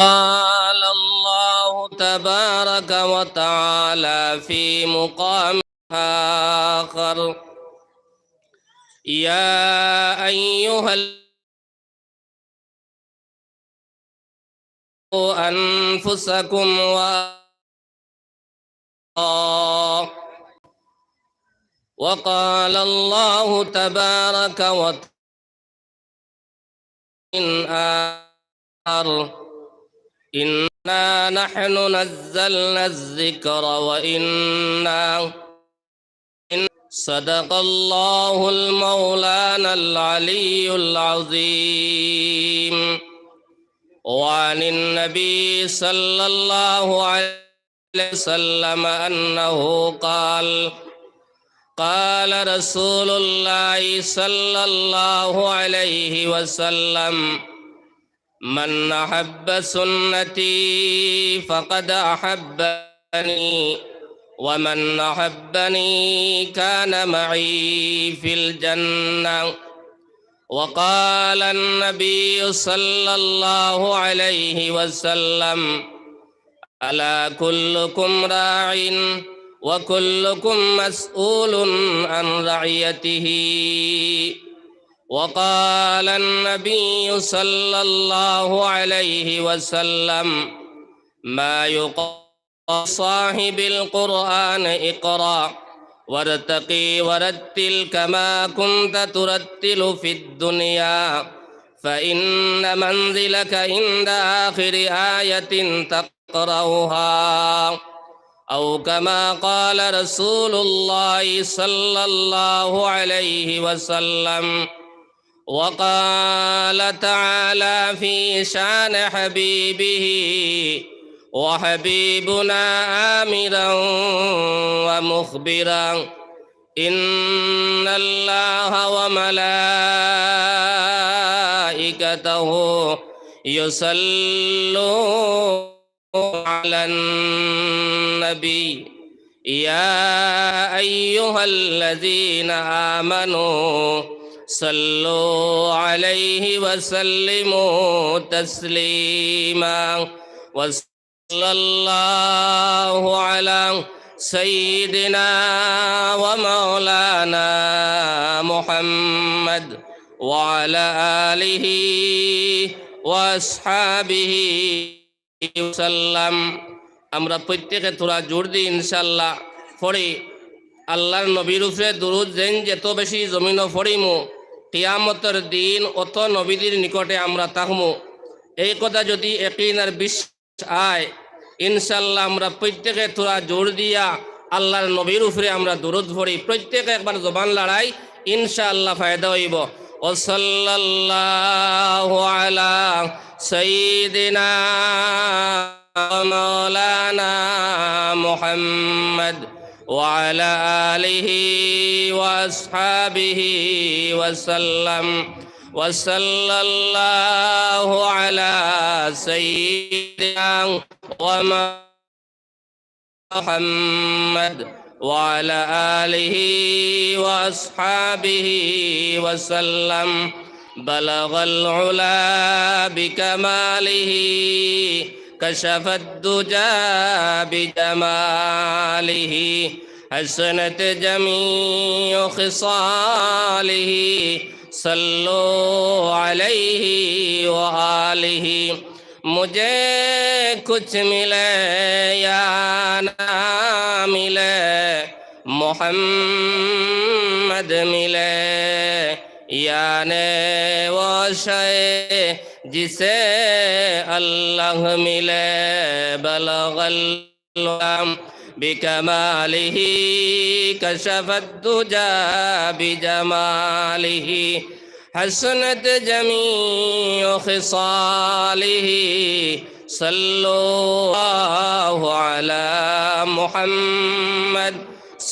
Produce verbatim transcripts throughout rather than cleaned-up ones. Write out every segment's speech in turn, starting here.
قال الله تبارك وتعالى في مقام آخر: يا أيها أنفسكم و، وقال الله تبارك وتعالى: إنا نحن نزلنا الذكر وإنا، صدق الله المولانا العلي العظيم. وعن النبي صلى الله عليه وسلم أنه قال: قال رسول الله صلى الله عليه وسلم: من أحب سنتي فقد أحبني، ومن أحبني كان معي في الجنة. وقال النبي صلى الله عليه وسلم: ألا كلكم راع وكلكم مسؤول عن رعيته. وقال النبي صلى الله عليه وسلم: ما يقال صاحب القرآن اقرأ وارتقي ورتل كما كنت ترتل في الدنيا، فإن منزلك عند آخر آية تقرأها، أو كما قال رسول الله صلى الله عليه وسلم. وقال تعالى في شان حبيبه وحبيبنا آمرا ومخبرا: إن الله وملائكته يصلون على النبي، يا أيها الذين آمنوا صلوا عليه وسلموا تسليما. وصلى الله على سيدنا ومولانا محمد وعلى آله وأصحابه وسلم। আমরা প্রত্যেকে থুড়া জোর দি ইনশাআল্লাহ পড়ি। আল্লাহর নবীর উপরে দুরুদ যেইন যত বেশি জমিনো পড়িমু, কিয়ামতর দিন অত নবীদের নিকটে আমরা থাকমু। এই কথা যদি একিন আর বিশ্বাস আয়, ইনশাআল্লাহ আমরা প্রত্যেকে থুড়া জোর দিয়া আল্লাহর নবীর উপরে আমরা দুরুদ পড়ি। প্রত্যেকে একবার জবান লড়াই, ইনশাআল্লাহ ফায়দা অইবো। وصلى الله على سيدنا ومولانا محمد وعلى آله وأصحابه وسلم. وصلى الله على سيدنا ومولانا محمد وعلى آله وأصحابه وسلم. بلغ العلا بكماله، كشف الدجى بجماله، حسنت جميع خصاله، صلوا عليه وآله. مجھے کچھ ملے یا نہ ملے، محمد ملے یعنی وہ شے جسے اللہ ملے۔ بلغ العلا بكماله، كشف الدجى بجماله، حسنت جميع خصاله، صلوا على محمد،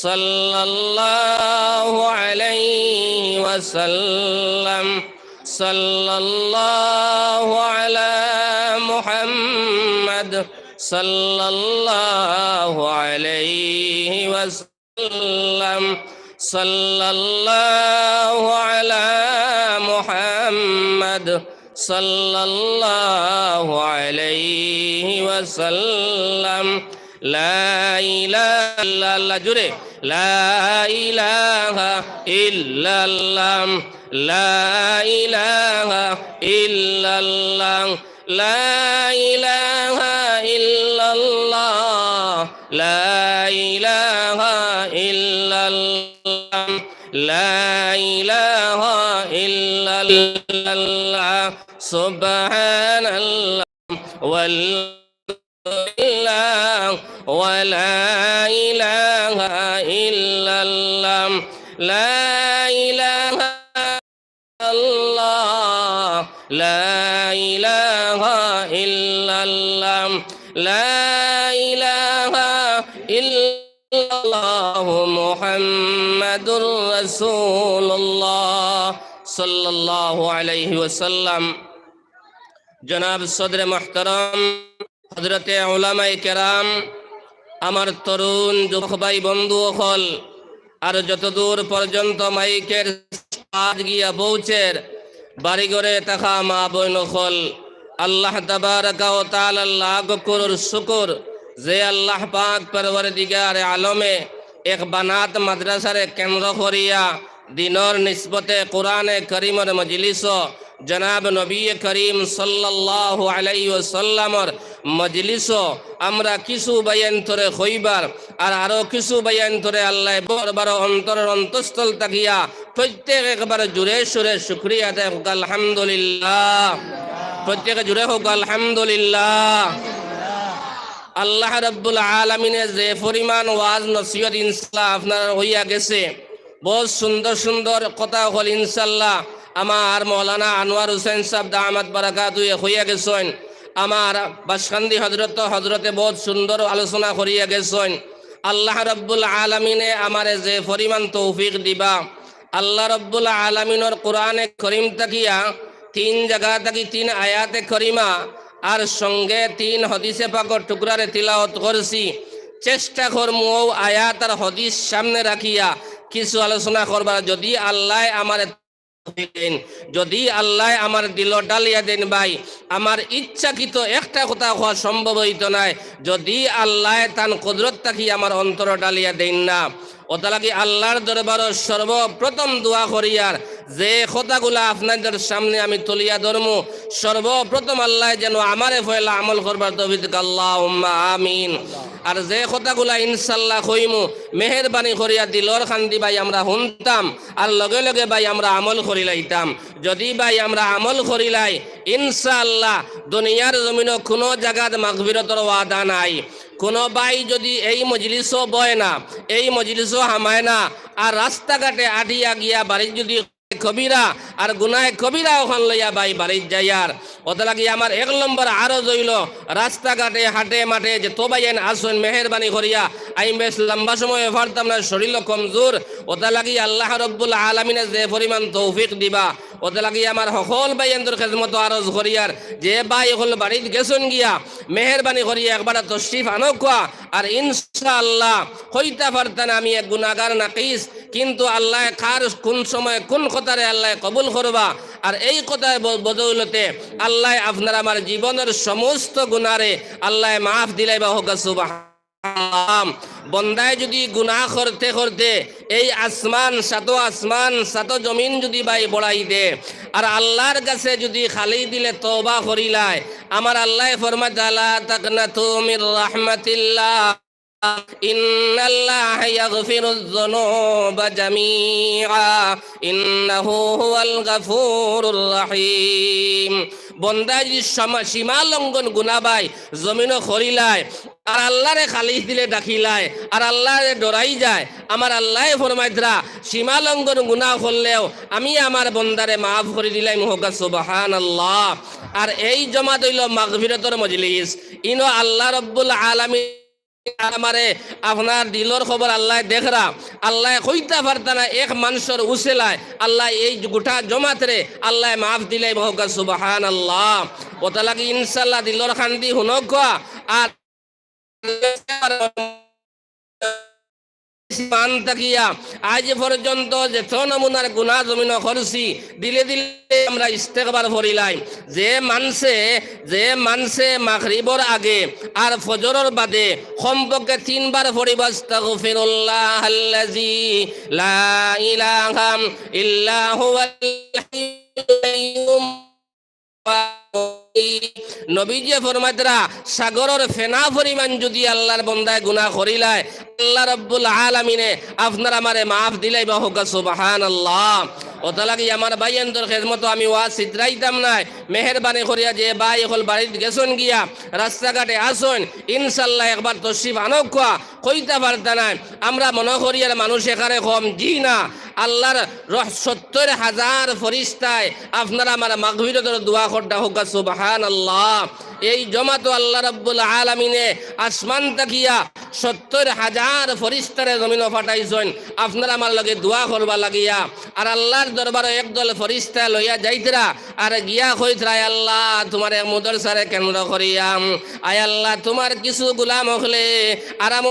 صلى الله عليه وسلم، صلى الله على محمد، صلى الله عليه وسلم، صلى الله على محمد، সাল্লাল্লাহু আলাইহি ওয়াসাল্লাম। লা ইলাহা ইল্লাল্লাহ, জোরে। লা ইলাহা ইল্লাল্লাহ, লা ইলাহা ইল্লাল্লাহ, লা ইলাহা ইল্লাল্লাহ, লা ইলাহা ইল্লাল্লাহ, লা ইলাহা ইল্লাল্লাহ, সুবহানাল্লাহ, ওয়াল ইল্লাল্লাহ, ওয়া লা ইলাহা ইল্লাল্লাহ, লা ইলাহা ইল্লাল্লাহ, লা ইলাহা ইল্লাল্লাহ, লা ইলাহা ইল্লাল্লাহু মুহাম্মাদুর রাসূলুল্লাহ সাল্লাল্লাহু আলাইহি ওয়াসাল্লাম। জনাব সদরে মুহতারাম, হযরতে উলামায়ে কেরাম, আমার তরুণ যুবক ভাই বন্ধু অকল, আর যতদূর পর্যন্ত মাইকের আওয়াজ গিয়া পৌঁছের, বাড়িঘরে থাকা মা বইন অকল, আল্লাহ তাবারাকা ওয়া তাআলার লাখ করোড় শুকর, যে আল্লাহ পাক পরওয়ারদিগারে আলমে এক বানাত মাদ্রাসারে কেন্দ্র করিয়া দিনর নিসবতে কোরআনে করিমর মজলিসো জনাব নবী করিম সাল্লাল্লাহু আলাইহি ওয়াসাল্লামর মজলিসো আমরা কিছু ভাইয়াইন্তরে কইবার, আর আরো কিছু ভাইয়াইন্তরে আল্লায় বড় বড় অন্তরর অন্তঃস্থল থাকিয়া প্রত্যেক একবার জোরে সোরে শুকরিয়া আদায় কউক, আলহামদুলিল্লাহ। প্রত্যেকে জোরে কউক, আলহামদুলিল্লাহ। আল্লাহ রাব্বুল আলামিনে যে পরিমাণ ওয়াজ নসিহত ইনশাআল্লাহ আপনারার অইয়া গেছে, বউত সুন্দর সুন্দর কথা অকল ইনশাআল্লাহ আমার মৌলানা আনোয়ার হুসাইন সাব দামাত বারাকাতুহু কইয়া গেছইন, আমার বাসকান্দি হযরত, হযরতে বউত সুন্দর আলোচনা করিয়া গেছইন। আল্লাহ রাব্বুল আলামিনে আমারে যে পরিমাণ তৌফিক দিবা, আল্লাহ রাব্বুল আলামিনর কোরআনে করিম থাকিয়া তিন জাগা থাকি তিন আয়াতে করিমা আর সঙ্গে তিন হাদিসে পাকর টুকরারে তিলাওয়াত করছি। চেষ্টা করমু অউ আয়াত আর হাদিস সামনে রাখিয়া কিছু আলোচনা করবার, যদি আল্লায় আমারে তৌফিক দেইন, যদি আল্লায় আমার দিলো ঢালিয়া দেইন ভাই, আমার ইচ্ছাকৃত একটা কথা কওয়া সম্ভব অইতো নায়, যদি আল্লায় তান কুদরত থাকি আমার অন্তরো ঢালিয়া দেইন না। অতালাগি আল্লার দরবারো সর্বপ্রথম দোয়া করিয়ার, যে কথাগুলা আপনাইনতর সামনে আমি তুলিয়া ধরমু, সর্বপ্রথম আল্লায় যেন আমারে পয়লা আমল করবার তৌফিক দেউক, আল্লাহুম্মা আমিন। আর যে কথাগুলা ইনশাআল্লাহ কইমু, মেহেরবানি করিয়া দিলর কান্দি ভাই আমরা হুনতাম, আর লগে লগে ভাই আমরা আমল করিলাইতাম। যদি ভাই আমরা আমল করিলাই, ইনশাআল্লাহ দুনিয়ার জমিনো কুনু জাগাত মাগফিরতর ওয়াদা নাই। কুনু ভাই যদি এই মজলিসো বয় না, এই মজলিসো হামায় না, আর রাস্তাঘাটে আটিয়া গিয়া বাড়িত যদি কবিরা আর গুনাহে কবিরা অখান লইয়া ভাই বাড়িত যাইয়ার। অতালাগি আমার এক নম্বর আরজ অইলো, রাস্তাঘাটে, হাটে, মাঠে যত ভাইয়াইন আছইন, মেহেরবানি করিয়া, আমি বেশ লম্বা সময় পারতাম না, শরীরও কমজোর। অতালাগি আল্লাহ রব্বুল আলামিনে যে পরিমাণ তৌফিক দিবা, অতালাগি আমার হকল ভাইয়াইন্তর খেদমতো আরজ করিয়ার, যে ভাই অকল বাড়িত গেছইন গিয়া, মেহেরবানি করিয়া একবার তশরিফ আনউক্কা। আর ইনশাআল্লাহ কইতা পারতা না আমি এক গুনাগার নাকিস, কিন্তু আল্লায় কার কুন সময় কুন কথারে আল্লায় কবুল করবা, আর এই কথার ব-, বদৌলতে আল্লায় আপনার আমার জীবনর সমস্ত গুনারে আল্লায় মাফ দিলাইবা, কউক্কা সুবহানাল্লাহ। বন্দায় যদি গুনা করতে করতে এই আসমান, সাত আসমান, সাত জমিন যদি ভাই বড়াই দে, আর আল্লার গেছে যদি খালি দিলে তওবা করিলায়, আমার আল্লায় ফরমাইতা, "লা তাকনাতু মির রাহমাতিল্লাহ, ইন্নাল্লাহা ইয়াগফিরুয যুনুবা জামিআ, ইন্নাহু হুয়াল গাফুরুর রাহিম।" বন্দায় যদি সমা-, সীমা লঙ্ঘন গুনা ভাই জমিনো করিলায়, আর আল্লারে খালি দিলে ডাকিলায়, আর আল্লারে ডরাই যায়, আমার আল্লায় ফরমাইতরা, সীমা লঙ্ঘন গুনা করলেও আমি আমার বন্দারে মাফ করি দিলাইমু, কউক্কা সুবহানাল্লাহ। আর এই জমাত অইলো মাগফিরতর মজলিস। ইনো আল্লাহ রব্বুল আলামিন আমারে আপনার দিলর খবর আল্লায় দেখরা। আল্লায় কইতা পারতা না এক মানষর উছিলায় আল্লায় এই গোটা জমাতরে আল্লায় মাফ দিলাইবা, কউক্কা সুবহানাল্লাহ। অতালাগি ইনশাআল্লাহ দিলর কান্দি হুনউক্কা। আর মান থাকিয়া আজ পর্যন্ত যত নমুনার গুনাহ জমিনো করছি, দিলে দিলে আমরা ইস্তেগফার পড়িলাই। যে মানষে, যে মানষে মাগরিবর আগে আর ফজরর বাদে কমপক্ষে তিনবার পড়িব, আস্তাগফিরুল্লাহাল্লাযী লা ইলাহা ইল্লা হুয়াল হাইয়ুল কাইয়ুম। নবীজিয়ে ফরমাইতরা, সাগরর ফেনা পরিমাণ যুদি আল্লার বন্দায় গুনাহ করিলায়, আল্লা রাব্বুল আলামিনে আপনার আমারে মাফ দিলাইবা। কউক্কা সুবহানাল্লাহ। অতালাগি আমার ভাইয়াইন্তর খেদমতো আমি ওয়াজ ছিতরাইতাম নায়। মেহেরবানি করিয়া যে ভাই অকল বাড়িত গেছইন গিয়া, রাস্তাঘাটে আছইন, ইনশাআল্লাহ একবার তশরিফ আনউক্কা। কইতা পারতা নায়। আমরা মনো করিয়ার মানুষ এখানে কম, জি না। আল্লার রহ-, সত্তইর হাজার ফিরিস্তায় আপনার আমার মাগফিরতর দোয়া কররা। কউক্কা সুবহানাল্লাহ। এই জমাতো আল্লা রাব্বুল আলামিনে আসমান থাকিয়া সত্তইর হাজার ফিরিস্তারে জমিনো পাঠাইছইন আপনার আমার লগে দোয়া করবার লাগিয়া। আর আল্লার দরবারো একদল ফিরিস্তা লইয়া যাইতরা, আর গিয়া কইতরা, "আয় আল্লা, তুমার এক মুদরসারে কেন্দ্র করিয়া, আয় আল্লা, তুমার কিছু গুলাম অকলে আরাম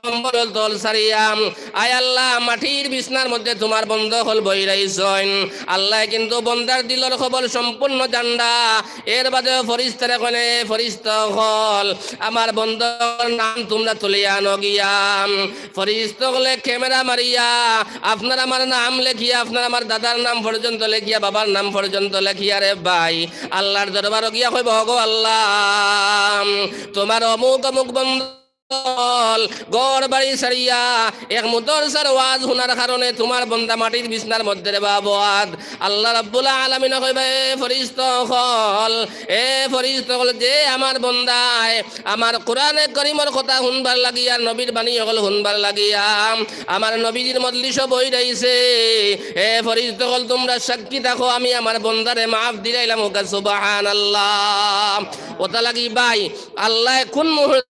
কম্বলর তল ছাড়িয়া, আয় আল্লা, মাটির বিছনার মধ্যে তুমার বন্দা অকল বই রইছইন। আল্লায় কিন্তু বন্দার দিলর খবর সম্পূর্ণ জানরা।" এর বাদেও ফিরিস্তারে কইন, "এ ফিরিস্তা অকল, আমার বন্দার নাম তুমরা তুলিয়া আনো গিয়া।" ফিরিস্তা অকলে camera মারিয়া আপনার আমার নাম লেখিয়া, আপনার আমার দাদার নাম পর্যন্ত লেখিয়া, বাবার নাম পর্যন্ত লেখিয়া, রে ভাই, আল্লার দরবারো গিয়া কইবা, "ওগো আল্লা, তুমার অমুক অমুক বন্দা অকল ঘর বাড়ি ছাড়িয়া এক মুদরসার ওয়াজ হুনার কারণে তুমার বন্দা মাটির বিছনার মধ্যে রে বাবা আদ।" আল্লা রাব্বুল আলামিনে কইবা, "এ ফিরিস্তা অকল, এ ফিরিস্তা অকল, যে আমার বন্দায় আমার কোরআনে করিমর কথা হুনবার লাগিয়া, নবীর বাণী অকল হুনবার লাগিয়া আমার নবীজির মজলিসো বই রইছে, এ ফিরিস্তা অকল, তুমরা সাক্ষী থাকো, আমি আমার বন্দারে মাফ দিলাইলাম।" কউক্কা সুবহানাল্লাহ। অতালাগি ভাই, আল্লায় কুন মুহূর্তে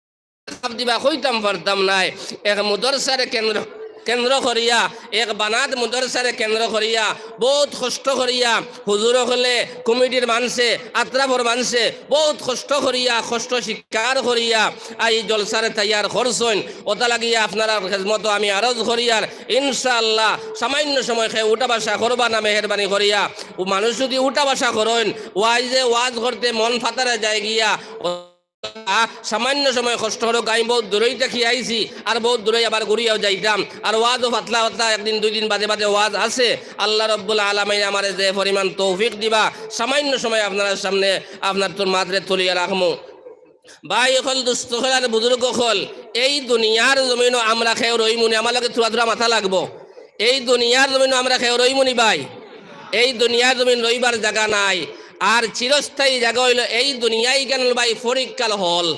মাফ দিবা কইতাম পারতাম নায়। এক মুদরসারে কেন্দ্র, কেন্দ্র করিয়া, এক বানাত মুদরসারে কেন্দ্র করিয়া বউত কষ্ট করিয়া হুজুর অকলে, কমিটির মানষে, আতরাফর মানষে বউত কষ্ট করিয়া, কষ্ট স্বীকার করিয়া আই জলসারে তৈয়ার করছইন। অতালাগি আপনারার খেদমতো আমি আরজ করিয়ার, ইনশাআল্লাহ, সামান্য সময় কেউ উঠা বসা করবা না, মেহেরবানি করিয়া। অউ মানুষ যুদি উঠা বসা করইন, ওয়াইজে ওয়াজ করতে মন ফাতারে যায় গিয়া, আ, সামান্য সময় কষ্ট করউক্কা, আমি বউত দূরই থাকি আইছি, আর বউত দূরই আবার ঘুরিয়াও যাইতাম। আর ওয়াজও পাতলা পাতলা, একদিন দুই দিন বাদে বাদে ওয়াজ আছে। আল্লা রাব্বুল আলামিনে আমারে যে পরিমাণ তৌফিক দিবা, সামান্য সময় আপনারার সামনে আপনারার মাতরে তুলিয়া রাখমু। ভাই অকল, দুস্ত অকল আর বুজুর্গ অকল, এই দুনিয়ার জমিনো আমরা কেউ রইমুনি, আমার লগে থুড়া থুড়া মাতা লাগবো। এই দুনিয়ার জমিনো আমরা কেউ রইমুনি ভাই? এই দুনিয়ার জমিন রইবার জাগা নাই। আর চিরস্থায়ী জাগা অইলো এই দুনিয়া ইখান ভাই পরীক্ষার হল।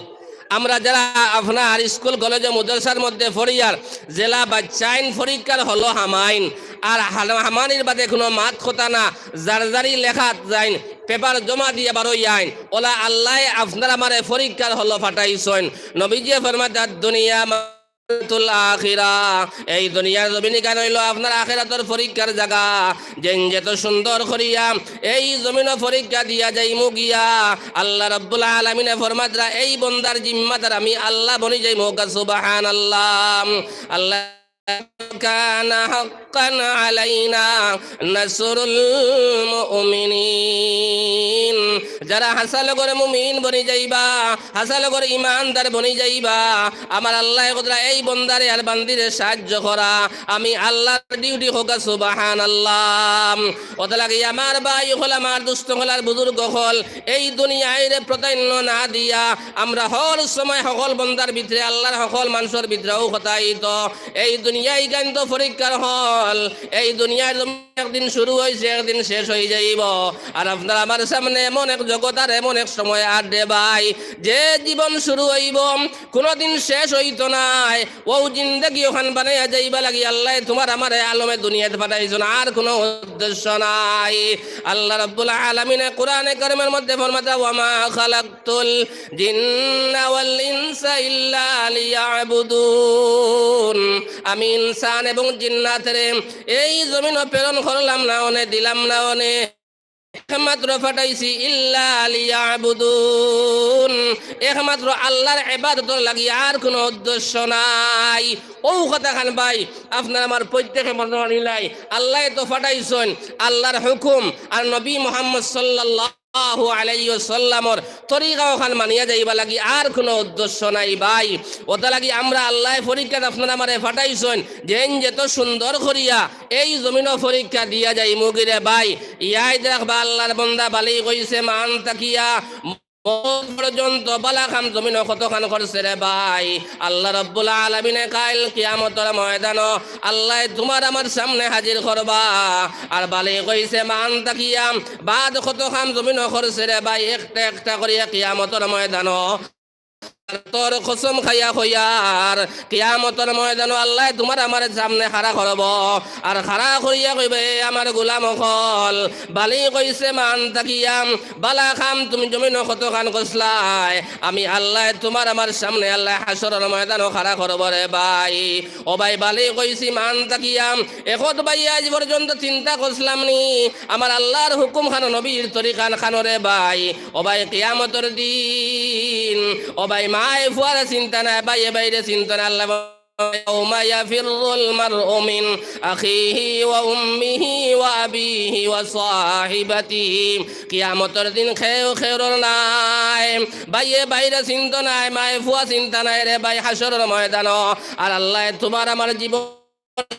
আমরা যারা আপনার স্কুল, কলেজে, মুদরসার মধ্যে পড়িয়ার, যেলা বাইচ্চাইন পরীক্ষার হলো হামাইন, আর হাল-, হামানির বাদে কুনু মাত কথা না, যার যারি লেখাত যাইন, পেপার জমা দিয়া বারইয়াইন, অলা আল্লায় আপনার আমারে পরীক্ষার হলো পাঠাইছইন। নবীজিয়ে ফরমাইন, "আদ দুনিয়া মাজারাতুল আখিরা।" এই দুনিয়ার জমিন ইখান অইলো আপনার আখিরাতর পরীক্ষার জাগা। যেইন যেত সুন্দর করিয়া এই জমিনো পরীক্ষা দিয়া যাইমু গিয়া, আল্লা রাব্বুল আলামিনে ফরমাইতরা, এই বন্দার জিম্মাদার আমি আল্লা বনি যাইমু। কউক্কা সুবহানাল্লাহ। আল্লা, "কানা হাক্কান আলাইনা নাসরুল মুমিনিন।" যারা হাছা লগর মুমিন বনি যাইবা, হাছা লগর ইমানদার বনি যাইবা, আমার আল্লায় কইতরা এই বন্দারে আর বান্দিরে সাহায্য করা আমি আল্লার duty। কউক্কা সুবহানাল্লাহ। অতালাগি আমার ভাই অকল, আমার দুস্ত অকল আর বুজুর্গ অকল, এই দুনিয়াইরে প্রাধান্য না দিয়া আমরা হর সময় হকল বন্দার ভিতরে, আল্লার হকল মানষর ভিতরে অউ কথা আইতো, এই দুনিয়া ইখান তো পরীক্ষার হল। এই দুনিয়ার জমিন একদিন শুরু অইছে, একদিন শেষ অইযাইবো। আর আপনার আমার সামনে এমন এক জগত আর এমন এক সময় আর রে ভাই, যে জীবন শুরু অইবো, কুনুদিন শেষ অইতো নায়। অউ জিন্দেগি অখান বানাইয়া যাইবার লাগি আল্লায় তুমার আমারে আলমে দুনিয়াত পাঠাইছইন, আর কুনু উদ্দেশ্য নাই। আল্লা রাব্বুল আলামিনে কুরআনে কারীমর মধ্যে ফরমাইতরা, "ওয়া মা খালাকতুল জিন্না ওয়াল ইনসা ইল্লা লিয়াবুদুন।" আমি ইনসান এবং জিন্নাতরে এই জমিনো প্রেরণ করলাম না অনে, দিলাম না অনে, একমাত্র পাঠাইছি ইল্লা লিয়াবুদুন, একমাত্র আল্লাহর ইবাদতর লাগি, আর কোনো উদ্দেশ্য নাই। অউ কথাখান ভাই, আপনার আমার প্রত্যেকে মনো করিলাই, আল্লায় তো পাঠাইছইন, আল্লাহর হুকুম আর নবী মুহাম্মদ সাল্লাল্লাহু আলাইহি ওয়াসাল্লামর তরিকা অখান মানিয়া যাইবার লাগি, আর কোনো উদ্দেশ্য নাই ভাই। অতার লাগি আমরা আল্লায় পরীক্ষাত আপনার আমারে পাঠাইছইন, যেইন যেত সুন্দর করিয়া এই জমিনো পরীক্ষা দিয়া যাইমুগিরে ভাই। ইয়াদ রাখবা আল্লাহর বন্দা, বালি কইছে মান থাকিয়া মউত পর্যন্ত বালা কাম জমিনো কতখান করছে রে ভাই। আল্লাহ রাব্বুল আলামিনে কাইল কিয়ামতর ময়দানো আল্লায় তুমার আমার সামনে হাজির করবা। আর বালি কইছে মান থাকিয়া বাদ কত কাম জমিনো করছে রে ভাই, একটা একটা করিয়া কিয়ামতর ময়দানো। তোর কসম খাইয়া কইয়ার, কিয়ামতর ময়দানো আল্লায় তুমার আমার সামনে খাড়া করবো। আর খাড়া করিয়া কইবা, "এ আমার গোলাম অকল, বালি কইছে মান থাকিয়া বালা কাম তুমি জমিনো কতখান করছলায়?" আমি আল্লায় তুমার আমার সামনে আল্লায় হাশরর ময়দানো খাড়া করবো রে ভাই। ও ভাই, বালি কইছি মান থাকিয়া, একত ভাই আইজ পর্যন্ত চিন্তা করছলাম নি আমার আল্লাহর হুকুম খানো, নবীর তরিকান খানো রে ভাই। ও ভাই, কিয়ামতর দিন, ও ভাই, মায়ে ফুয়ারে চিন্তা নাই, ভাইয়ে ভাইরে চিন্তা নাই। আল্লায় يوم يفر المرء من أخيه وأمه وأبيه وصاحبته। কিয়ামতর দিন কেউ কেউরর নাই, ভাইয়ে ভাইরে চিন্তা নাই, মায়ে ফুয়া চিন্তা নাই রে ভাই, হাশরর ময়দানো। আর আল্লায় তুমার আমার জীবন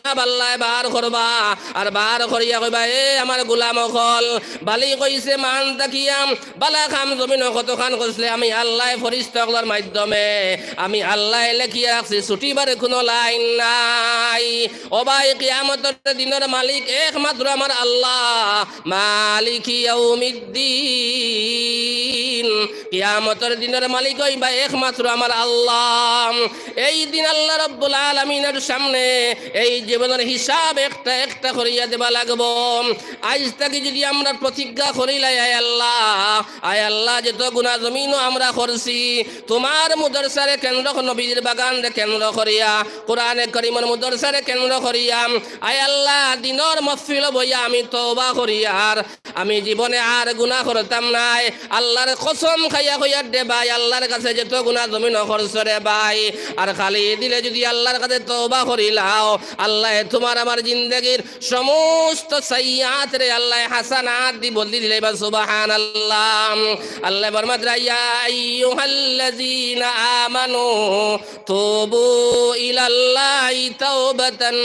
আল্লায় বার করবা, আর বার করিয়া কইবা, "এ আমার গোলাম অকল, বালি কইছে মান থাকিয়া বালা কাম জমিনো কতখান করছলে, আমি আল্লায় ফিরিস্তা অকলর মাধ্যমে আমি আল্লায় লেখিয়া রাখছি, ছুটিবার কোনো লাইন নাই।" ও ভাই, কিয়ামতর দিনর মালিক একমাত্র আমার আল্লাহ, মালিকি ইয়াউমিদ্দিন। কিয়ামতর দিনর মালিক অইবা একমাত্র আমার আল্লাহ। এই দিন আল্লাহ রাব্বুল আলামিনর সামনে এই জীবনর হিসাব একটা একটা করিয়া দেওয়া লাগবো। আইজ থাকি যদি আমরা প্রতিজ্ঞা করিলাই, আয় আল্লাহ, আয় আল্লাহ, যত গুনাহ জমিনো আমরা করছি, তুমার মুদরসারে কেন্দ্র, নবীজির বাগানরে কেন্দ্র করিয়া, কোরআনে করিমর মুদরসারে কেন্দ্র করিয়া, আয় আল্লাহ, দিনর মহফিলো বইয়া আমি তওবা করিয়ার আমি জীবনে আর গুনাহ করতাম নায়। আল্লাহর কসম খাইয়া কইয়ার দে ভাই, আল্লাহর কাছে যত গুনাহ জমিনো করছো রে ভাই, আর খালি দিলে যদি আল্লাহর কাছে তওবা করিলাও, আল্লায় তুমার আমার জিন্দেগির সমস্ত সাইয়্যাতরে আল্লায় হাসানাত দি বদলি দিলাইবা। সুবহানাল্লাহ। আল্লায় ফরমাইরা, "ইয়া আইয়ুহাল্লাযীনা আমানু তুবু ইলাল্লাহি তাওবাতান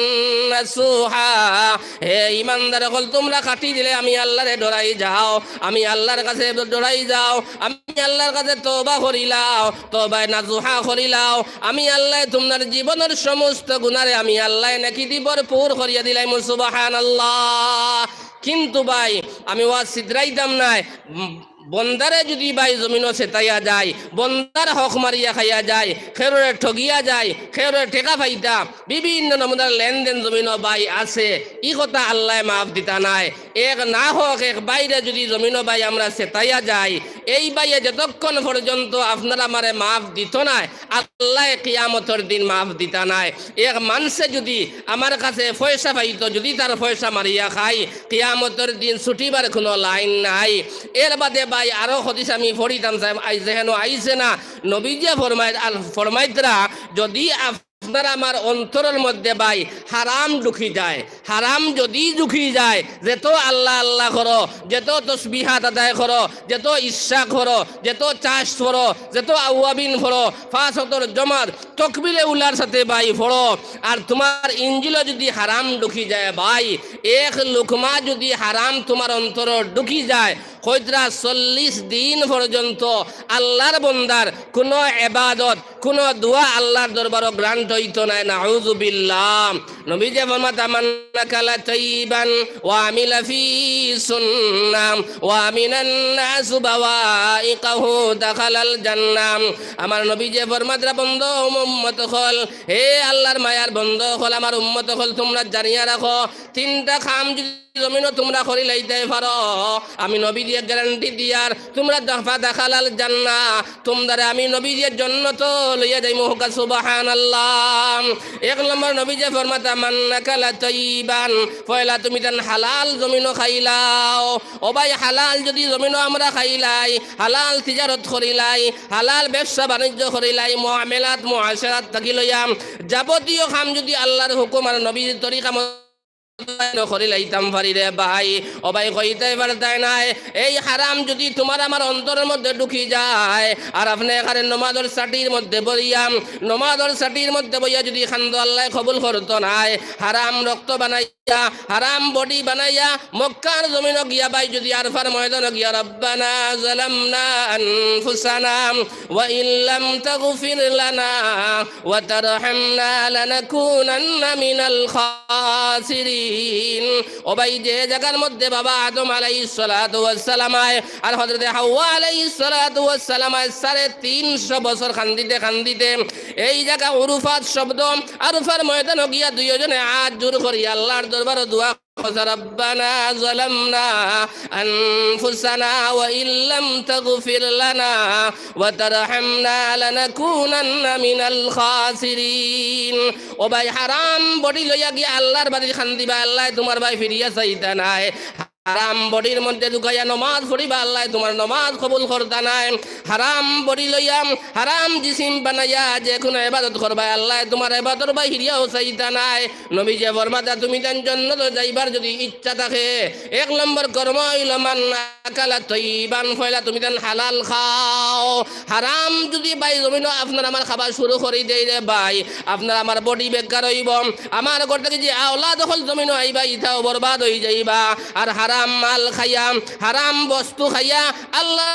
নাসুহা।" হে ইমানদার অকল, তুমরা খাটি দিলে আমি আল্লাহরে ডরাই যাও, আমি আল্লাহর কাছে ডরাই যাও, আমি আল্লাহর কাছে তওবা করিলাও, তওবায়ে নাসুহা করিলাও, আমি আল্লায় তুমরার জীবনর সমস্ত গুনারে আমি আল্লায় নেকি দি ভরপুর করিয়া দিলাইমু। সুবহানাল্লাহ। কিন্তু ভাই, আমি ওয়াজ ছিতরাইতাম নায়। উম, বন্দারে যদি ভাই জমিনো ছেতাইয়া যায়, বন্দার হক মারিয়া খাইয়া যায়, কেউরে ঠগিয়া যায়, কেউরে টেকা পাইতা, বিভিন্ন নমুনার লেনদেন জমিনো ভাই আছে, ই কথা আল্লায় মাফ দিতা নায়। এক না হক এক ভাইরে যদি জমিনো ভাই আমরা ছেতাইয়া যাই, এই ভাইয়ে যতক্ষণ পর্যন্ত আপনার আমারে মাফ দিত নায়, আল্লায় কিয়ামতর দিন মাফ দিতা নায়। এক মানষে যদি আমার কাছে পয়সা পাইতো, যদি তার পয়সা মারিয়া খাই, কিয়ামতর দিন ছুটিবার কোনো লাইন নাই। এর বাদে ভাই আরো হাদিস আমি পড়িতাম চাই, আইজ যেহেন আইছে না, নবীজিয়ে ফরমাইত-, আল-, ফরমাইতরা, যদি আপনার আমার অন্তরর মধ্যে ভাই হারাম ঢুকি যায়, হারাম যদি ঢুকি যায়, যেত আল্লাহ আল্লাহ করো, যেত তসবিহাত আদায় করো, যেত ইশরাক করো, যেত চাষ করো, যেত আউয়াবিন করো, পাঁচ ওয়াক্তর জমাত তকবিরে উলার সাথে ভাই পড়ো, আর তুমার ইঞ্জিলো যদি হারাম ঢুকি যায় ভাই, এক লুকমা যদি হারাম তুমার অন্তরো ঢুকি যায়, কইতরা চল্লিশ দিন পর্যন্ত আল্লাহর বন্দার কোনো ইবাদত, কোনো দোয়া আল্লাহর দরবারো grant অইতো নায়। নাউজুবিল্লাহ। নবীজিয়ে ফরমাইরা, "মান আকালা তাইয়িবান ওয়া আমিলা ফি সুন্নাহ ওয়া আমিনান নাসু বাওয়াইকাহু দাখালাল জান্নাহ।" আমার নবীজিয়ে ফরমাইতরা, বন্দা, উম্মত অকল, হে আল্লাহর মায়ার বন্দা অকল, আমার উম্মত অকল, তুমরা জানিয়া রাখো, তিনটা কাম যদি জমিনো তুমরা করিলাইতে পারো, আমি নবীজিয়ে guarantee দিয়ার, তুমরা দফা দাখালাল জান্নাহ, তুমরারে আমি নবীজিয়ে জন্নতো লইয়া যাইমু, কউক্কা সুবহানাল্লাহ। এক নম্বর নবীজিয়ে ফরমাইতা, মান আকালা তাইয়িবান, পয়লা তুমি তান হালাল জমিনো খাইলাও। ও ভাই, হালাল যুদি জমিনো আমরা খাইলাই, হালাল তিজারত করিলাই, হালাল ব্যবসা বাণিজ্য করিলাই, মুআমালাত মুআশারাত থাকি লইয়া যাবতীয় কাম যুদি আল্লার হুকুম আর নবীর তরিকা মতো করিলাইতাম পারি রে ভাই। ও ভাই, কইতায় পারতায় নায়। এই হারাম যুদি তুমার আমার অন্তরর মধ্যে ঢুকি যায়, আর আপনে এখানে নমাজর ছাটির মধ্যে বইয়া, নমাজর ছাটির মধ্যে বইয়া যুদি কান্দো, আল্লায় কবুল করতো নায়। হারাম রক্ত বানাইয়া, হারাম body বানাইয়া, মক্কার জমিনো গিয়া ভাই যুদি আরফার ময়দানো গিয়া, রব্বানা যালামনা আনফুসানা ওয়া ইল্লাম তাগফির লানা ওয়া তারহামনা লানাকুনান্না মিনাল খাসিরিন। ও ভাই, যে জাগার মধ্যে বাবা আদম আলাইহিস সালাতু ওয়াস সালাম আয় আর হযরতে হাওয়া আলাইহিস সালাতু ওয়াস সালাম আয় সাড়ে তিনশো বছর কান্দিতে কান্দিতে এই জাগা উরুফাত শব্দ, আরফার ময়দানো গিয়া দুইওজনে আত জোর করি আল্লার দরবারো দোয়া করছে, রব্বানা যালামনা আনফুসানা ওয়া ইল্লাম তাগফির লানা ওয়া তারহামনা লানাকুনান্না মিনাল খাসিরিন। ও ভাই, হারাম body লইয়া গিয়া আল্লার বাড়িত কান্দিবা, আল্লায় তুমার বায় ফিরিয়া চাইতা নায়। হারাম bodyর মধ্যে ঢুকাইয়া নমাজ পড়িবা, আল্লায় তুমার নমাজ কবুল করতা নায়। হারাম body লইয়া, হারাম জিসিম বানাইয়া যে কুনু ইবাদত করবায়, আল্লায় তুমার ইবাদতর বায় ফিরিয়াও চাইতা নায়। নবীজিয়ে ফরমাইতা, তুমি তান জন্নতো যাইবার যুদি ইচ্ছা থাকে, এক নম্বর কর্ম অইলো মান আকালা তাইয়িবান, পয়লা তুমি তান হালাল খাও। হারাম যুদি ভাই জমিনো আপনার আমার খাবার শুরু করি দেই রে ভাই, আপনার আমার body বেকার অইবো। আমার ঘর থাকি যে আওলাদ অকল জমিনো আইবা, ইতাও বরবাদ অই যাইবা। আর হারাম মাল খাইয়া, হারাম বস্তু খাইয়া আল্লার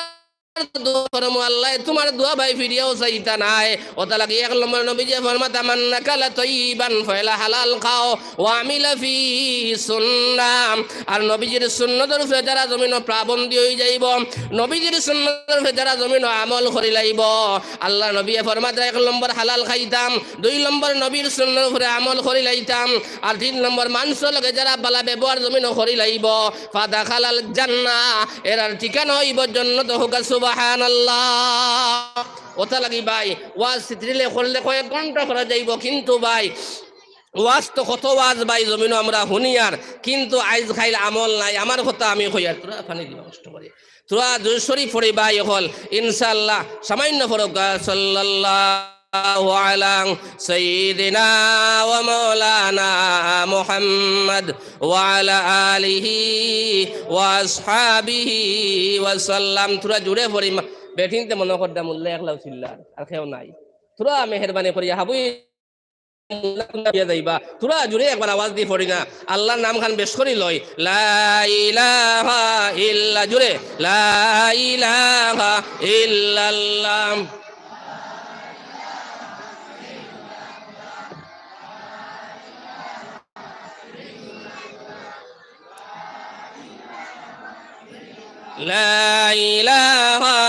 দোয়া করমু, আল্লায় তুমার দোয়া বায় ফিরিয়াও চাইতা নায়। অতার লাগি এক নম্বর নবীজিয়ে ফরমাইতা, মান আকালা তাইয়িবান, পয়লা হালাল খাও, ওয়া আমিলা ফি সুন্নাহ, আর নবীজির সুন্নতর উপরে যারা জমিনো পাবন্দি অই যাইবো, নবীজির সুন্নতর উপরে যারা জমিনো আমল করিলাইবো, আল্লার নবীয়ে ফরমাইতা এক নম্বর হালাল খাইতাম, দুই নম্বর নবীর সুন্নতর উপরে আমল করিলাইতাম, আর তিন নম্বর মানষর লগে যারা ভালা ব্যবহার জমিনো করিলাইবো, ফাদাখালাল জান্নাহ, এরার ঠিকানা অইবো জন্নত, কউক্কা সুবহানাল্লাহ। অতার লাগি ভাই, ওয়াজ সিত্রিলে করলে কয়েক ঘন্টা করা যাইবো, কিন্তু ভাই, ওয়াজ তো কত ওয়াজ ভাই জমিনো আমরা হুনিয়ার, কিন্তু আইজ কাইল আমল নাই। আমার কথা আমি কইয়ার, থুড়া পানি দিবা কষ্ট করি, থুড়া দুরুদ শরিফ পড়ি ভাই অকল, ইনশাআল্লাহ সামান্য পড়উক্কা, সাল্লাল্লাহু আলা সাইয়্যিদিনা ওয়া মাওলানা মুহাম্মদ ওয়া আলা আলিহি ওয়া আসহাবিহি ওয়া সাল্লাম। থুড়া জুরে পড়ি, মা-, বেটিন্তে মনো করদা মুল্লা একলাউ চিল্লার, আর কেউ নাই। থুড়া মেহেরবানি করিয়া হাবুই দিয়া যাইবা। থুড়া জুরে একবার আওয়াজ দি পড়ি না, আল্লার নাম খান বেশ করি লই। লা ইলাহা ইল্লা, জুরে, লা ইলাহা ইল্লাল্লাহ। লা ইলাহা